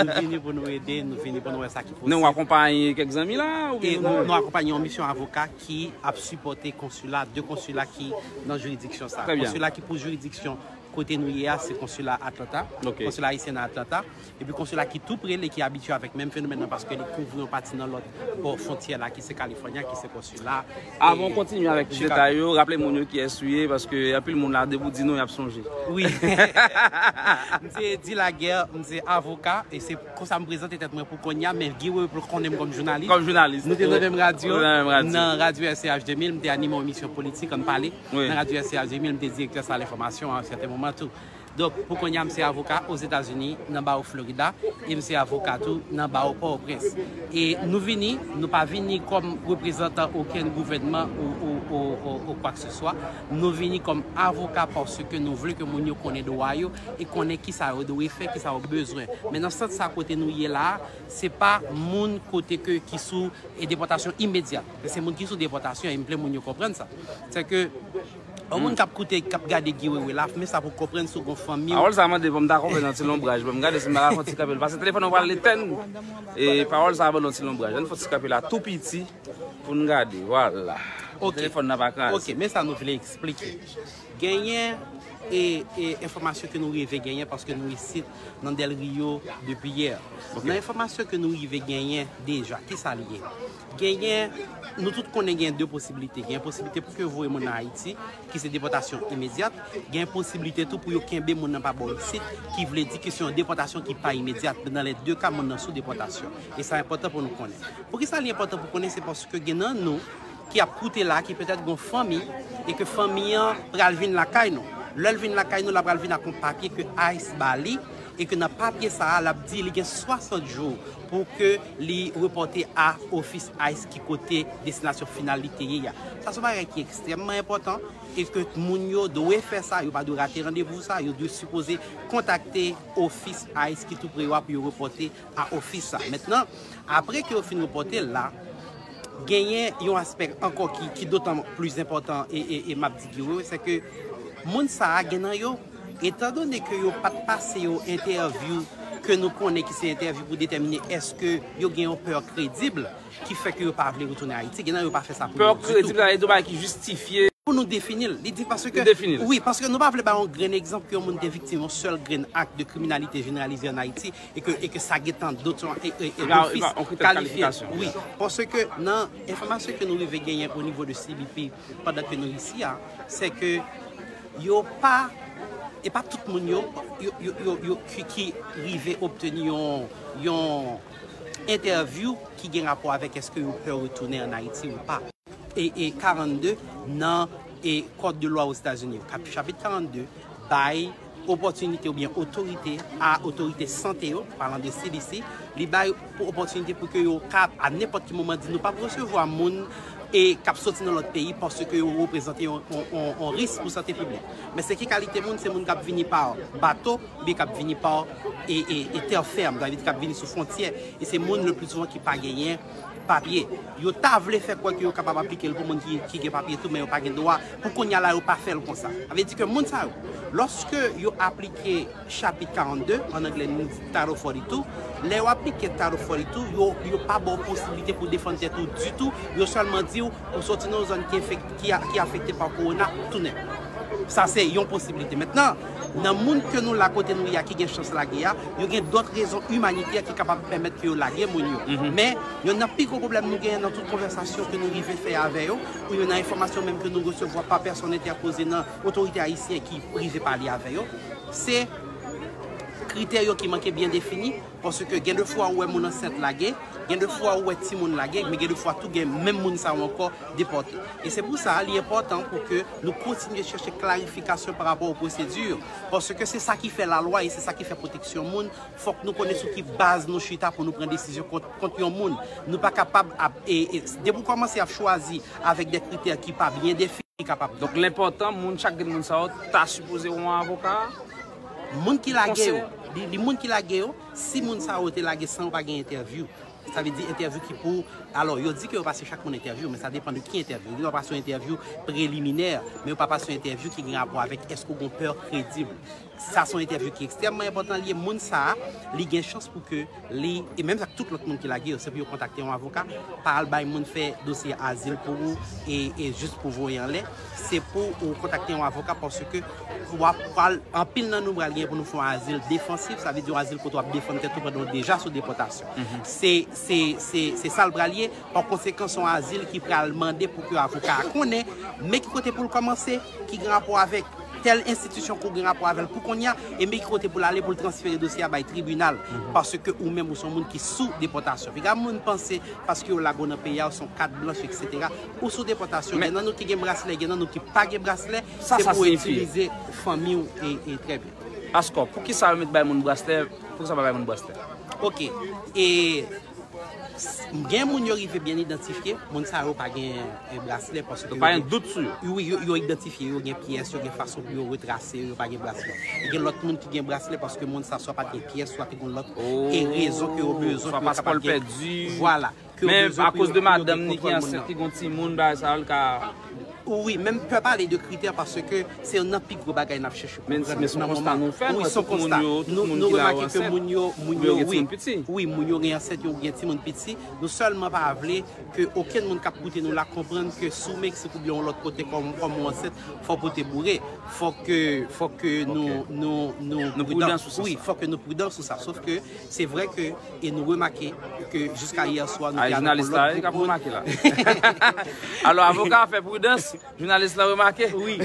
Nou vini pou nou ede, nou vini pou nou wè sa ki posib. Nou akonpaye kèk zanmi la, oubyen nou, nou akonpaye yon misyon avoka ki ap sipòte konsila, de konsila ki nan jiridiksyon sa. Trè byen. Konsila ki pou jiridiksyon kote nou ye a, se konsila Atlanta, konsila ayisyen nan Atlanta. Epi konsila ki tou pre li, ki abitye avèk menm fenomèn nan, paske li kouvri yon pati nan lòt bò fwontyè la, ki se California, ki se konsila. Avan w kontinye avèk plis detay yo, raple moun yo kiyès ou ye, paske anpil moun la, depi w di non, y ap sonje. Wi. M se Di Laguerre, m se avoka, e se konsa m prezante tèt mwen pou kounye a, men Guy Wewe pral konnen m kòm jounalis. Kòm jounalis. Nou te nan menm radyo, nan radyo R C H de mil, m te anime yon emisyon politik, Ann Pale. Nan radyo R C H de mil, m te direktè sal enfòmasyon a yon sèten moman. Mwen tou. Donk, pou kounye a, m se avoka Ozetazini, nan bawo Florida, e m se avoka tou nan bawo Pòtoprens. E nou vini, nou pa vini kòm reprezantan okenn gouvènman ou, ou, ou, ou, ou kwa ke se swa. Nou vini kòm avoka paske nou vle ke moun yo konnen dwa yo e konnen kisa yo dwe fè, kisa yo bezwen. Men nan sant sa kote nou ye la a, se pa moun kote ke ki sou e depòtasyon imedyat. Men se moun ki sou depòtasyon, e m vle moun yo konprann sa. Se ke yon moun k ap koute, k ap gade Guy Wewe la, men sa pou konprann si w gon fanmi w. Pawòl sa mande pou m ta kanpe nan ti lonbraj. Bon, m gade si m ta ka fè yon ti kanpe. Paske telefòn nan pral etèn. E pawòl sa mande yon ti lonbraj. Ann fè yon ti kanpe la tou piti pou n gade. Vwala. Ok. Telefòn nan pa kraze. Ok, men sa nou vle eksplike. Genyen e, e enfòmasyon ke nou rive genyen paske nou isit nan Del Rio depi yè. Ok. Nan enfòmasyon ke nou rive genyen deja, ki sa l ye? Genyen, nou tout konnen gen de posiblite. Gen posiblite pou ke yo voye moun nan Ayiti, ki se depòtasyon imedyat. Gen posiblite tou pou yo kenbe moun nan pa bò isit, ki vle di ke se yon depòtasyon ki pa imedyat. Men nan lè de ka, moun nan sou depòtasyon. E sa enpòtan pou nou konnen. Poukisa li enpòtan pou konnen? Se paske gen nan nou ki ap koute la, ki petèt gon fanmi, e ke fanmi an pral vin lakay nou. Lè l vin lakay nou, l ap pral vin ak yon papye ke ICE ba li, e ke nan papye sa a, l ap di li gen swasant jou pou ke li repòte a ofis ICE ki kote destinasyon final li te ye a. Sa se yon bagay ki ekstrèmman enpòtan, e ke moun yo dwe fè sa, yo pa dwe rate randevou sa, yo dwe sipoze kontakte ofis ICE ki tou pre yo a pou yo repòte a ofis sa. Mentnan, apre ke yo fin repòte l la, genyen yon aspè ankò ki, ki dotan plis enpòtan e, e, e m ap di Guy Wewe, se ke moun sa a gen nan yo, etandone ke yo pa t pase yo entèvyou ke nou konnen ki se entèvyou pou detèmine èske yo gen yon pè kredib ki fè ke yo pa vle retounen Ayiti. Gen nan yo pa fè sa pou yo ditou. Pè kredib, sa vle di yon bagay ki jistifye. Pou nou defini l. Li di paske, li defini l. Wi, paske nou pa vle bay yon grenn egzanp ke yon moun te viktim yon sèl grenn ak de kriminalite jeneralize ann Ayiti e ke, e ke sa gentan dot, e, e, e, li pa, li pa yon kritè de kalifikasyon. Wi, paske nan enfòmasyon ke nou rive genyen o nivo de C B P pandan ke nou isi a, se ke yo pa, e pa tout moun yo, yo, yo, yo, yo ki, ki rive obteni yon, yon entèvyou ki gen rapò avèk èske yo pè retounen ann Ayiti ou pa. E, e karannde nan e kòd de lwa Ozetazini yo. Kap-, chapit karannde bay opòtinite oubyen otorite a otorite sante yo, palan de C D C, li bay pou opòtinite pou ke yo ka a nenpòt ki moman di nou p ap resevwa moun e k ap soti nan lòt peyi paske yo reprezante yon, yon, yon, yon risk pou sante piblik. Men se ki kalite moun? Se moun k ap vini pa bato, oubyen k ap vini pa e, e, e tè fèm, sa vle di k ap vini sou fwontyè, e se moun le pli souvan ki pa genyen papye. Yo ta vle fè kwè ke yo kapab aplike l pou moun ki, ki gen papye tou, men yo pa gen dwa. Pou kounye a la, yo pa fè l konsa. Sa vle di ke moun sa yo, lòske yo aplike chapit karannde, ann anglè nou di Title forty-two, lè yo aplike Title forty-two, yo, yo pa ba w posiblite pou defann tèt ou ditou, yo sèlman di w ou soti nan yon zòn ki enfek-, ki a-, ki afekte pa kowona, tounen. Sa se yon posiblite. Mentnan, nan moun ke nou la kote nou ye a ki gen chans lage a, yo gen dòt rezon imanitè ki kapab pèmèt ke yo lage moun yo. Mhm. Men, yonn nan pi gwo pwoblèm nou genyen nan tout konvèsasyon ke nou rive fè avè yo, oubyen nan enfòmasyon menm ke nou resevwa pa pèsòn entèpoze nan otorite ayisyen ki rive pale avè yo, se kritè yo ki manke byen defini, paske gen de fwa ou wè moun ansent lage, gen de fwa ou wè timoun lage, men gen de fwa tou gen menm moun sa yo ankò depòte. E se pou sa, li enpòtan pou ke nou kontinye chèche klarifikasyon pa rapò o pwosedi, paske se sa ki fè lalwa e se sa ki fè pwoteksyon moun. Fòk nou konnen sou ki baz nou chita pou nou pran desizyon kont, kont yon moun. Nou pa kapab ap, e, e, depi w kòmanse ap chwazi avèk de kritè ki pa byen defini, kapab. Donk, l enpòtan, moun, chak grenn moun sa yo ta sipoze yon avoka? Moun ki lage yo, li, li moun ki lage yo, si moun sa yo te lage san yo pa gen entèvyou, sa vle di entèvyou ki pou, alò, yo di ke yo pase chak moun entèvyou, men sa depann de ki entèvyou. Yo pase yon entèvyou preliminè, men yo pa pase yon entèvyou ki gen rapò avèk èske w gen pè kredib. Sa se yon entèvyou ki ekstrèmman enpòtan, li ye. Moun sa a, li gen chans pou ke li, e menm ak tout lòt moun ki lage yo, se pou yo kontakte yon avoka, pa al bay moun fè dosye azil pou ou, e, e jis pou voye anlè. Se pou ou kontakte yon avoka paske w ap pral, anpil nan nou pral gen pou nou fè yon azil defansif, sa vle di yon azil kote w ap defann tèt ou pandan w deja sou depòtasyon. Mhm. Se, se, se, se sa l pral ye. Pa konsekan, se yon azil ki pral mande pou ke avoka a konnen, men ki kote pou l kòmanse, ki gen rapò avèk tèl enstitisyon ke w gen rapò avè l pou kounye a, e men ki kote pou l ale pou l transfere dosye a bay tribinal, paske ou menm ou se yon moun ki sou depòtasyon. Piga moun panse paske yo lage w nan peyi a, ou se yon kat blanch, etsetera. Ou sou depòtasyon. Gen nan nou ki gen braslè, gen nan nou ki pa gen braslè, se pou w itilize fanmi w e, e trè byen. Askò, poukisa yo met bay moun braslè, poukisa pa bay moun braslè? Ok, e Gen moun yo rive byen idantifye, moun sa yo pa gen eh, braslè paske yo gen dout sou yo. Wi, yo, yo idantifye, yo gen pyès, yo gen fason pou yo retrase yo, yo pa gen braslè. E gen lòt moun ki gen braslè paske moun sa swa pa t gen pyès, swa te gen lòt e rezon ke yo bezwen pou yo kapab gen. Vwala. Men akoz de madanm ni ki ansent, ki gon timoun, bagay sa yo, l ka Wi, men m pè pale de kritè paske se youn nan pi gwo bagay n ap chèche konprann nan moman. Wi, se yon konsta. Nou, nou remake ke moun yo, moun yo, wi, wi, moun yo gen ansent, yo gen timoun piti. Nou sèlman pa vle ke okenn moun k ap koute nou la konprann ke si w Meksik oubyen yon lòt kote kòm, kòm ou ansent, fò w pote boure. Fò ke, fò ke nou, nou, nou pridan. Wi, fò ke nou pridan sou sa. Sof ke se vre ke, e nou remake ke jiska yè swa, nou te avèk yon lòt gwoup moun. Alò, avoka a fè pridans, jounalis la remake. Wi.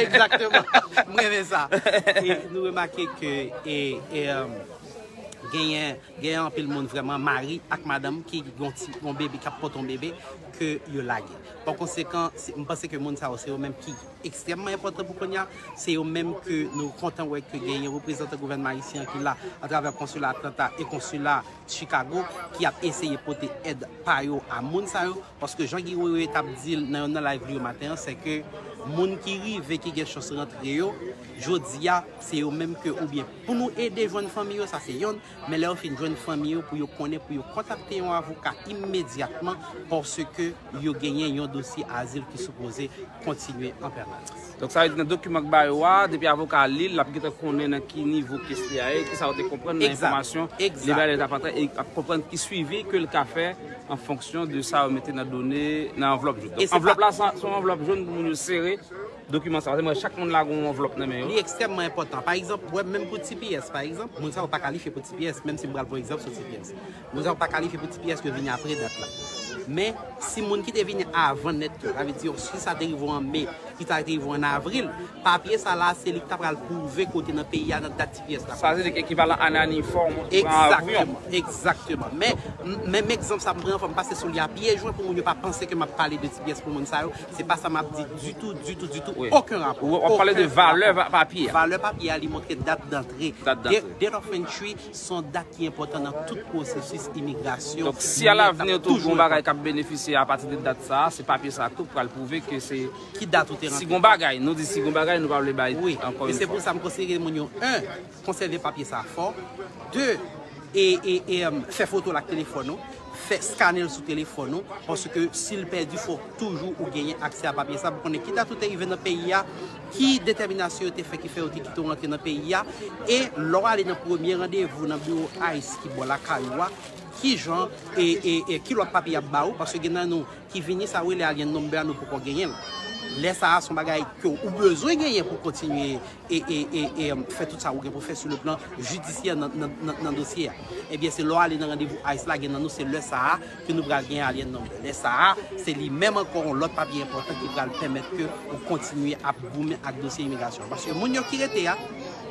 Egzakteman. M renmen sa. E nou remake ke e, e, um, genyen, genyen anpil moun vrèman, mari ak madanm ki gon ti, gon bebe, k ap pote yon bebe, ke yo lage. Pa konsekan, se- m panse ke moun sa yo, se yo menm ki ekstrèmman enpòtan pou kounye a. Se yo menm ke nou kontan wè ke genyen reprezantan gouvènman ayisyen an ki la atravè konsila Atlanta e konsila Chicago ki ap eseye pote èd pa yo a moun sa yo. Paske jan Guy Wewe t ap di l nan youn nan live li yo maten an, se ke moun ki rive, ki gen chans rantre yo, jodi a, se yo menm ke oubyen pou nou ede jwenn fanmi yo, sa se yonn, men lè yo fin jwenn fanmi yo, pou yo konnen, pou yo kontakte yon avoka imedyatman, paske yo genyen yon dosye azil ki sipoze kontinye an pèmanans. Donk, sa vle di nan dokiman k ba yo a, depi avoka a li l, l ap gentan konnen nan ki nivo kes li a ye, kisa yo te konprann nan enfòmasyon li bay lè l t ap antre, e l ap konprann ki swivi ke l ka fè an fonksyon de sa yo mete nan done, nan anvlòp jòn. Donk, anvlòp la, se yon anvlòp jòn pou moun yo sere dokiman sa. Paske mwen, chak moun la gen yon anvlòp nan men yo. Li ekstrèmman enpòtan. Pa egzanp, wè, menm pou T P S, pa egzanp, moun sa yo pa kalifye pou T P S, menm si m pral pran egzanp sou T P S. Moun sa yo pa kalifye pou T P S, yo vini apre dat la. Men, si moun ki te vini avan nèt yo, sa vle di, si sa te rive w an me, ki ta rive w an avril, papye sa la, se li ki ta pral pwouve ke w te nan peyi a nan dat T P S la. Sa vle di ekivalan anani fòm ou pran avyon. Egzakteman, egzakteman. Men, m- menm egzanp sa m pran, fò m pase sou li a pye jwen pou moun yo pa panse ke m ap pale de T P S pou moun sa yo. Se pa sa m ap di ditou, ditou, ditou. Oken rapò. Ou w ap pale de valè papye a. Valè papye a, li montre dat dantre. Dat dantre. Date of entry, se yon dat ki enpòtan nan tout pwosesis imigrasyon. Donk, si alavni tou gon bagay k ap benefisye apati de dat sa a, se papye sa a tou k pral pwouve ke se ki dat ou te rantre. Si gon bagay, nou di si gon bagay, nou pa vle bay ankò yon fwa. Wi, e se pou sa m konseye moun yo, en, konsève papye sa a fò. De, e, e, e, em, fè foto l ak telefòn ou, fè skane l sou telefòn ou, paske si l pèdi, fò toujou ou genyen aksè a papye sa a pou konnen ki dat ou te rive nan peyi a, ki detèminasyon yo te fè ki fè yo te kite w rantre nan peyi a, e lè w ale nan premye randevou nan biwo ice ki bò lakay ou a, ki jan e, e, e ki lòt papye y ap ba ou, paske gen nan nou ki vini, sa yo rele alien number a, nou poko genyen l. Lè sa a, se yon bagay ke ou bezwen genyen pou kontinye e, e, e, e, em, fè tout sa ou gen pou fè sou le plan jidisyè nan, nan, nan, nan dosye a. Ebyen, se lè w ale nan randevou ice la, gen nan nou, se lè sa a ke nou pral gen alien number. Lè sa a, se li menm ankò yon lòt papye enpòtan ki pral pèmèt ke ou kontinye ap goumen ak dosye imigrasyon. Paske moun yo ki rete a,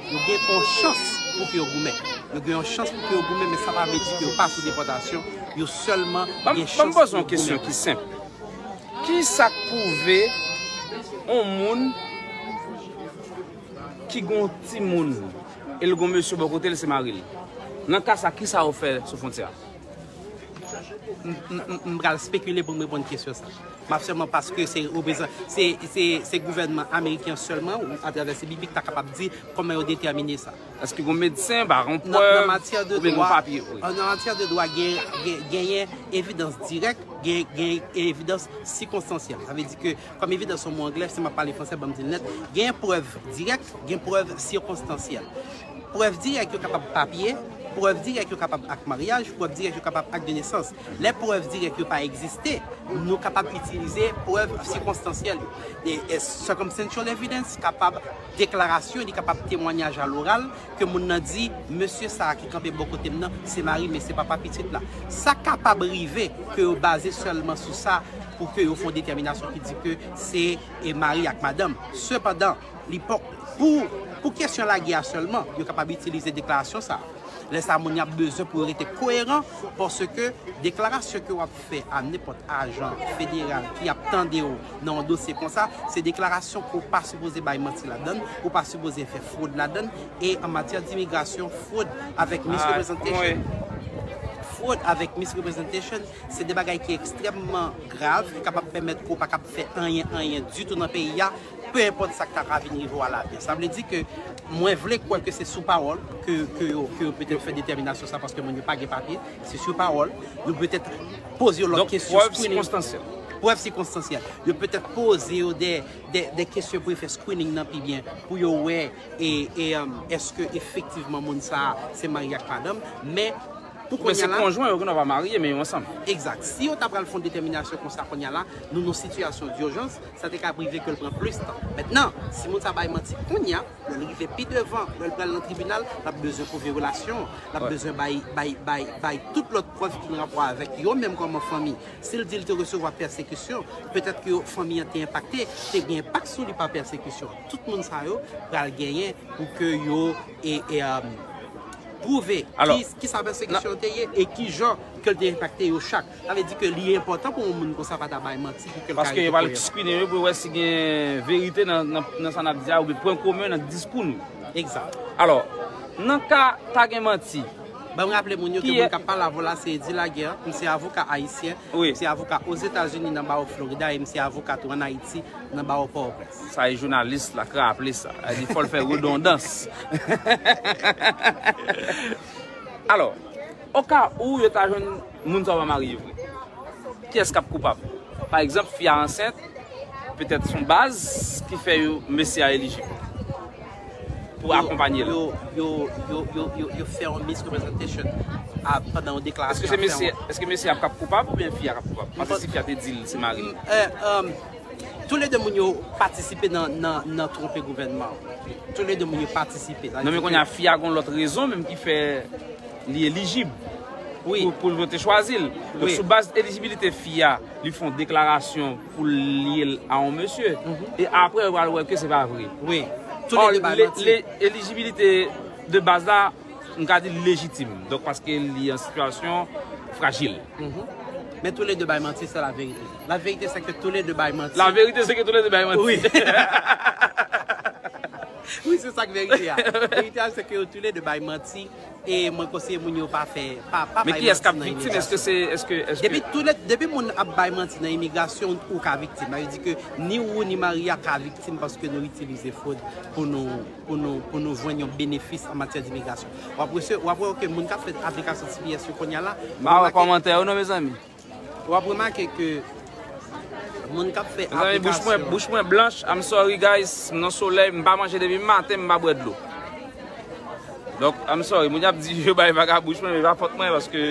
yo gen yon chans pou ke yo goumen. Yo gen yon chans pou ke yo goumen, men sa pa vle di ke yo pa sou depòtasyon. Yo sèlman gen chans pou yo goumen. Ban m poze w yon kesyon ki senp. Ki sa k pwouve yon moun ki gen yon timoun e l gen yon mesye bò kote l, se mari l? Nan ka sa, ki sa yo fè sou fwontyè a? M, m, m, m pral spekile pou m reponn kesyon sa. M ap sèlman paske se reprezan-, se, se, se gouvènman ameriken sèlman, atravè C B P, ki ta kapab di kòman yo detèmine sa. Èske gon medsen, pa gon prèv, oubyen gon papye? Nan matyè de dwa, gen, gen, genyen evidans dirèk, gen, gen evidans sikonstansyèl. Sa vle di ke, kòm evidans se yon mo anglè, si m ap pale fransè, ban m di l nèt, gen prèv dirèk, gen prèv sikonstansyèl. Prèv dirèk yo kapab papye, Prèv dirèk yo kapab ak maryaj, prèv dirèk yo kapab ak de nesans. Lè prèv dirèk yo pa egziste, nou kapab itilize prèv sikonstansyèl yo. E, e circumstantial evidence kapab deklarasyon, li kapab temwayaj aloral, ke moun nan di, mesye sa a ki kanpe bò kote m nan, se mari m, men se papa pitit la. Sa kapab rive ke yo baze sèlman sou sa pou ke yo fè yon detèminasyon ki di ke se, e, mari ak madanm. Sepandan, li pa, pou, pou kesyon lagè a sèlman, yo kapab itilize deklarasyon sa a. Lè sa a, moun y ap bezwen pou yo rete koyeran, paske deklarasyon ke w ap fè a nenpòt ajan federal ki ap tande w nan yon dosye konsa, se deklarasyon ke w pa sipoze bay manti ladan l, ou pa sipoze fè fwod ladan l, e an matyè dimigrasyon, fwod avèk misrepresentation, fwod avèk misrepresentation, se de bagay ki ekstrèmman grav, ki kapab pèmèt ke w pa kab fè anyen, anyen ditou nan peyi a, pe enpòt sa k ta ka vin rive w alavni. Sa vle di ke mwen vle kwè ke se sou pawòl ke, ke yo, ke yo petèt fè detèminasyon sa, paske moun yo pa gen papye, se sou pawòl. Yo petèt poze yo lòt kesyon, screening. Donk, prèv sikonstansyèl. Prèv sikonstansyèl. Yo petèt poze yo de, de, de kesyon pou yo fè screening nan pi byen, pou yo wè, e, e, um, èske efektivman moun sa a se mari ak madanm, men pou kounye a la. Men se konjwen, yo gendwa pa marye, men yo ansanm. Egzak. Si yo ta pral fè yon detèminasyon konsa kounye a la, nou nan sitiyasyon dijans, sa te ka rive ke l pran plis tan. Mentnan, si moun sa bay manti kounye a, lè l rive pi devan, lè l pral nan tribinal, l ap bezwen pwouve relasyon, l ap bezwen bay, bay, bay, bay tout lòt prèv ki gen rapò avèk yo menm kòman fanmi. Si l di l te resevwa pèsekisyon, petèt ke fanmi an te enpakte, te gen enpak sou li pa pèsekisyon. Tout moun sa yo pral genyen pou ke yo, e, e, um, pwouve ki, ki sa pèsekisyon te ye e ki jan ke l te enpakte yo chak. Sa vle di ke li enpòtan pou yon moun konsa pa ta bay manti pou ke l ka rete koyeran. Paske yo pral screening yo pou wè si gen verite nan, nan, nan sa n ap di a, oubyen pwen komen nan diskou nou. Egzak. Alò, nan ka ta gen manti, ban m raple moun yo ke moun k ap pale avè w la se Eddy Laguerre, m se avoka ayisyen, m se avoka Ozetazini nan bawo Florida e m se avoka tou ann Ayiti nan bawo Pòtoprens. Sa e jounalis la k raple sa. Li fò l fè redondans. Alò, oka ou yo ta jwenn moun sa yo pa marye vre, kiyès k ap koupab? Pa egzanp, fi a ansent, petèt se yon baz ki fè yo, mesye a elijib pou akonpanye l. Yo, yo, yo, yo, yo, yo fè yon misrepresentation a, pandan yon deklarasyon. Èske se mesye, èske mesye a k ap koupab oubyen fi a k ap koupab? Paske si fi a te di l se mari l. Tou le de moun yo patisipe nan, nan, nan twonpe gouvènman an. Tou le de moun yo patisipe. Non, men kounye a, fi a gon lòt rezon menm ki fè li elijib pou, pou yo te chwazi l. Donk, sou baz elijibilite fi a, li fè yon deklarasyon pou l lye l a yon mesye. E apre, yo pral wè ke se pa vre. Wi. Elijibite de baz la, m ka di l lejitim. Donk, paske li an sitiyasyon frajil. Men tou le de bay manti, se la verite. La verite, se ke tou le de bay manti. La verite, se ke tou le de bay manti. Wi. Wi, se sa k verite a. Verite a, se ke yo tou le de bay manti. E mwen konseye moun yo pa fè, pa, pa bay manti nan imigrasyon. Men kiyès k ap viktim? Èske se, èske, èske... Depi tou le, depi moun ap bay manti nan imigrasyon, ou ka viktim. Sa vle di ke ni ou ni mari a ka viktim paske nou itilize fwod pou nou, pou nou, pou nou jwenn yon benefis an matyè dimigrasyon. W ap wè, w ap wè ke moun k ap fè aplikasyon T P S yo kounye a la, m pa wè kòmantè yo non, mezanmi. W ap remake ke moun k ap fè aplikasyon. Mezanmi, bouch mwen, bouch mwen blanch. I'm sorry, guys. M nan solèy, m pa manje depi maten, m pa bwè dlo. Donk, I'm sorry. Moun y ap di yo bay vaga bouch mwen, men pa fòt mwen, paske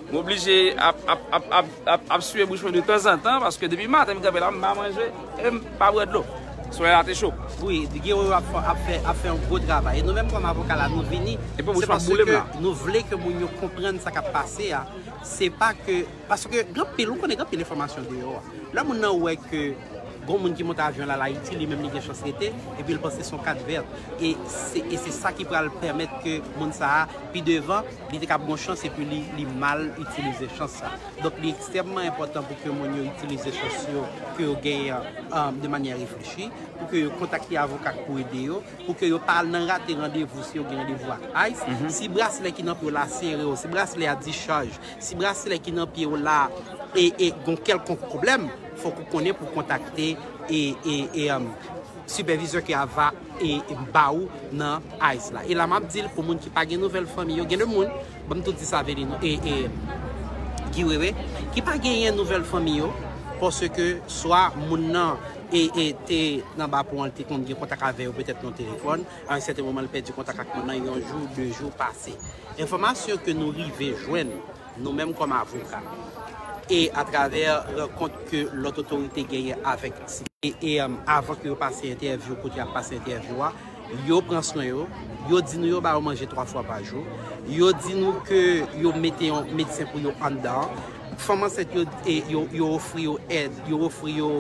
m oblije ap, ap, ap, ap, ap, ap siye bouch mwen de tanzantan, paske depi maten m kanpe la, m pa manje, e m pa bwè dlo. Solèy la te cho. Wi, Guerrero ap fè, ap fè, ap fè yon gwo travay. E nou menm kòm avoka la, nou vini, se paske nou vle ke moun yo konprann sa k ap pase a. Se pa ke Paske gen anpil, ou konnen gen anpil enfòmasyon deyò a. Lè moun nan wè ke gon moun ki monte avyon la, l al Ayiti, li menm li gen chans rete, epi l panse se yon kat vèt. E se, e se sa ki pral pèmèt ke moun sa a, pi devan, li te kab gon chans epi li, li mal itilize chans sa. Donk, li ekstrèmman enpòtan pou ke moun yo itilize chans yo, ke yo genyen, um, de manyè reflechi, pou ke yo kontakte avoka k pou ede yo, pou ke yo pa al nan rate randevou si yo gen randevou ak ice. Si braslè ki nan pye w la sere w, si braslè a discharge, si braslè ki nan pye w la e, e gon kèlkonk pwoblèm, fòk ou konnen pou kontakte e, e, e, um, sipèvizè ke ava e, e ba ou nan ice la. E la m ap di l pou moun ki pa gen nouvèl fanmi yo, gen de moun, ban m tou di sa Avelino, e, e Guy Wewe, ki pa genyen nouvèl fanmi yo, paske swa moun nan e, e te nan ba pon an, li te konn gen kontak avè yo petèt nan telefòn. A yon sèten moman, li pèdi kontak ak moun nan, yon jou, de jou pase. Enfòmasyon ke nou rive jwenn, nou menm kòm avoka, e atravè rankont ke lòt otorite genyen avèk, e, e, um, avan ke yo pase entèvyou, kote y ap pase entèvyou a, yo pran swen yo, yo di nou yo ba yo manje twa fwa pa jou, yo di nou ke yo mete yon medsen pou yo anndan an, fanm ansent yo, e, yo, yo ofri yo èd, yo ofri yo,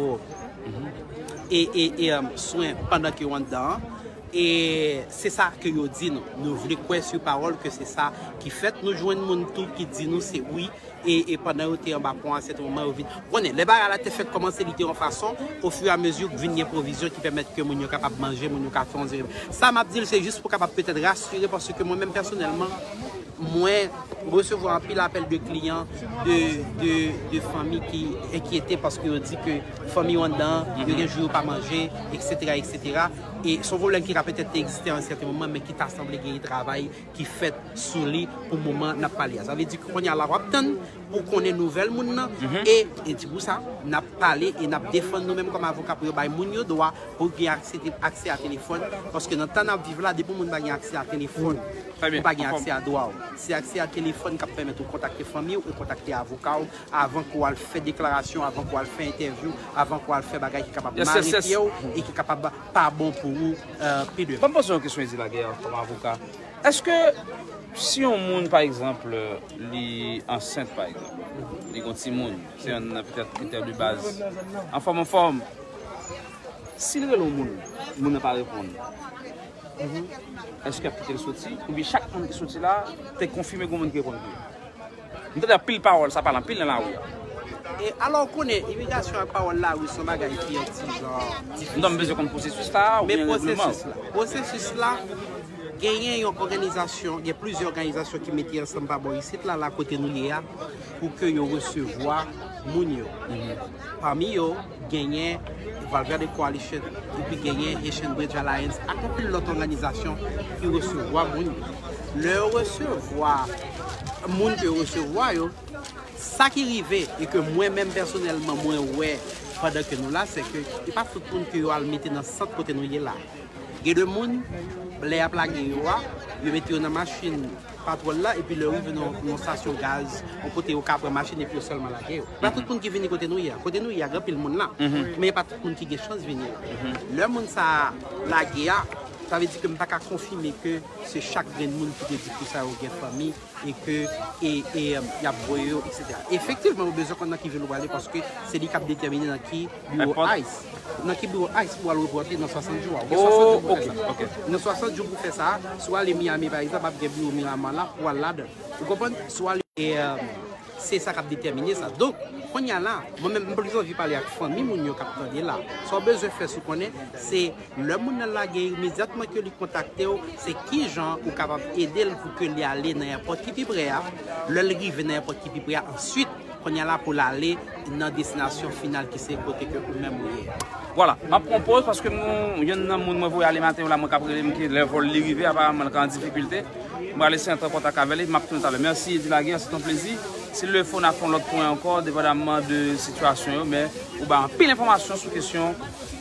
e, e, e, um, swen pandan ke yo anndan an. E se sa ke yo di nou. Nou vle kwè sou pawòl ke se sa ki fèt. Nou jwenn moun tou ki di nou se wi. E, e pandan yo te anba pon an, sèten moman yo vin. Konnen, lè bagay la te fèk kòmanse, li te yon fason, ofiramezi, vin gen pwovizyon ki pèmèt ke moun yo kapab manje, moun yo ka fè yon zere. Sa m ap di l, se jis pou kapab petèt rasire, paske mwen menm pèsonèlman, mwen resevwa anpil apèl de kliyan, de, de, de fanmi ki enkyete paske yo di ke fanmi yo anndan, yo gen jou yo pa manje, etsetera, etsetera. E se yon pwoblèm ki ka petèt te egziste a yon sèten moman, men ki ta sanble gen travay ki fèt sou li pou moman n ap pale a. Sa vle di ke kounye a la w ap tann pou konnen nouvèl moun nan. E, e di pou sa, n ap pale e n ap defann nou menm kòm avoka pou yo bay moun yo dwa pou gen aksè, aksè a telefòn. Paske nan tan n ap viv la, depi yon moun pa gen aksè a telefòn, ou pa gen aksè a dwa w. Se aksè a telefòn k ap pèmèt ou kontakte fanmi w e kontakte avoka w avan ke w al fè deklarasyon, avan ke w al fè entèvyou, avan ke w al fè bagay ki kapab mare pye w e ki kapab pa bon pou ou, euh, pi devan. Ban m poze yon kesyon, Eddie Laguerre, kòm avoka. Èske si yon moun, pa egzanp, li ansent, pa egzanp, li gen yon timoun, se yonn nan petèt kritè de baz, anfòm, anfòm, si l rele yon moun, moun nan pa reponn, èske y ap kite l soti? Oubyen chak moun ki soti la, te konfime gen yon moun ki reponn pou yo? M tande anpil pawòl, sa pale anpil nan lari a. E alò, ou konnen, imigrasyon ak pawòl lari se yon bagay ki yon ti jan difisil. Non, m bezwen konn pwosesis la, oubyen regleman. Men pwosesis la, pwosesis la, genyen yon òganizasyon, gen plizyè òganizasyon ki mete ansanm pa bò isit la, la kote nou ye a, pou ke yo resevwa moun yo. Pami yo, genyen Valverde Coalition, epi genyen Haitian Bridge Alliance, ak anpil lòt òganizasyon ki resevwa moun yo. Lè yo resevwa moun ke yo resevwa yo, sa ki rive, e ke mwen menm pèsonèlman mwen wè pandan ke nou la, se ke e pa tout moun ke yo al mete nan sant kote nou ye la. Gen de moun, lè y ap lage yo a, yo mete yo nan machin patwòl la, epi lè yo rive nan yon stasyon gaz, yon kote yo ka pran machin epi yo sèlman lage yo. Pa tout moun ki vini kote nou ye a. Kote nou ye a, gen anpil moun la. Men e pa tout moun ki gen chans vini la. Lè moun sa a lage a, sa vle di ke m pa ka konfime ke se chak grenn moun ki te di pou sa yo gen fanmi e ke, e, e, y ap voye yo, etsetera. Efektivman, ou bezwen konn nan ki vil ou prale, paske se li k ap detèmine nan ki biwo ice. Nan ki biwo ice pou al repòte nan swasant jou a. Ou gen swasant jou pou fè sa. Nan swasant jou pou fè sa, si w ale Miami, pa egzanp, ap gen biwo Miramar la pou al ladan. Ou konprann? Si w ale, e, se sa k ap detèmine sa. Donk, kounye a la, mwen menm, m plis anvi pale ak fanmi moun yo k ap tande la. Sa w bezwen fè si w konnen, se lè moun nan lage, imedyatman ke li kontakte w, se kijan ou kapab ede l pou ke li ale nan èpòt ki pi pre a. Lè l rive nan èpòt ki pi pre a, answit, kounye a la pou l ale nan destinasyon final ki se kote ke ou menm ou ye a. Vwala, m ap pran poz paske m, yonn nan moun mwen voye ale maten yo la, mwen k ap rele m ke lè vòl li rive, aparaman l ka an difikilte. M prale eseye antre an kontak avè li, m ap tounen talè. Mèsi, Eddie Laguerre, se yon plezi. Si l lè fò, n a fè yon lòt pwen ankò, depandamman de sitiyasyon yo, men ou bay anpil enfòmasyon sou kesyon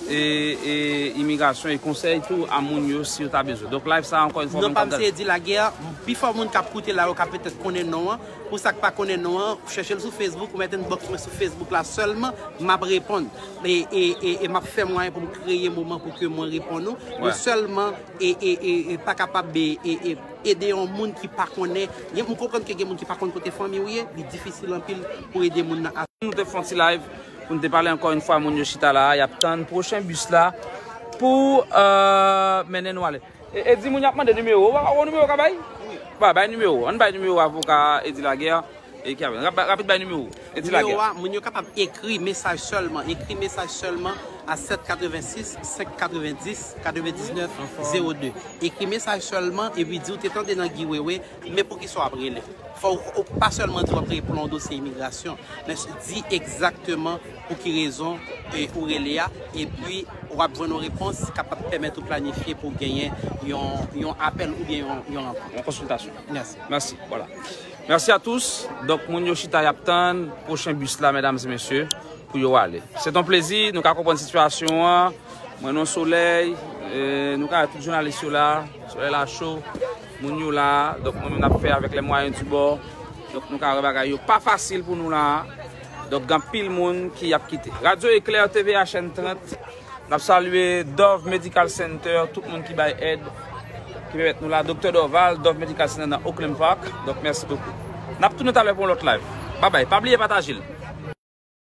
e, e imigrasyon e konsèy tou a moun yo si yo ta bezwen. Donk, live sa, ankò yon fwa, non pa m se Eddie Laguerre, pifò moun k ap koute la yo ka petèt konnen non an. Pou sa k pa konnen non an, chèche l sou Facebook, ou mèt inbox mwen sou Facebook la sèlman, m ap reponn. E, e, e, e m ap fè mwayen pou m kreye moman pou ke mwen reponn ou. Men sèlman, e, e, e, e pa kapab, e, e, e, ede yon moun ki pa konnen. Gen, m konprann ke gen moun ki pa konn kote fanmi w ye, li difisil anpil pou ede moun nan. Nou te fè yon ti live, pou n te pale ankò yon fwa, moun yo chita la, y ap tann pwochen bis la pou, euh, mennen nou ale. E, e di moun y ap mande nimewo, ou, ou nimewo ka bay? Wi. Ba, bay nimewo. Ann bay nimewo avoka Eddie Laguerre. E ki ap, rap-, rapid bay nimewo. Eddie Laguerre. Nimewo a, moun yo kapab ekri mesaj sèlman. Ekri mesaj sèlman a sèt katrevensis, senk katrevendis, katrevendiznèf, zewo de. Ekri mesaj sèlman, epi di w te tande nan Guy Wewe, men poukisa w ap rele. Fò w, w pa sèlman di w ap rele pou yon dosye imigrasyon, men di egzakteman pou ki rezon, e, ou rele a, epi w ap jwenn yon repons ki kapab pèmèt ou planifye pou w genyen yon, yon apèl oubyen yon, yon rankont. Yon konsiltasyon. Mèsi. Mèsi, vwala. Mèsi a tous. Donk, moun yo chita, y ap tann pwochen bis la, medam e mesye. pou yo ale. Se yon plezi, nou ka konprann sitiyasyon an. Mwen nan solèy, e, nou ka wè tout jounalis yo la, solèy la cho, moun yo la, donk mwen menm n ap fè avèk les moyens du bord. Donk nou ka wè bagay yo pa fasil pou nou la. Donk gen anpil moun ki ap kite. Radyo Eklè, T V A, chèn trant. N ap salye Dove Medical Center, tout moun ki bay èd, ki pèmèt nou la, Doktè Dorval, Dove Medical Center nan Oakland Park. Donk mèsi bokou. N ap tounen talè pou yon lòt live. Babay, pa bliye pataje l.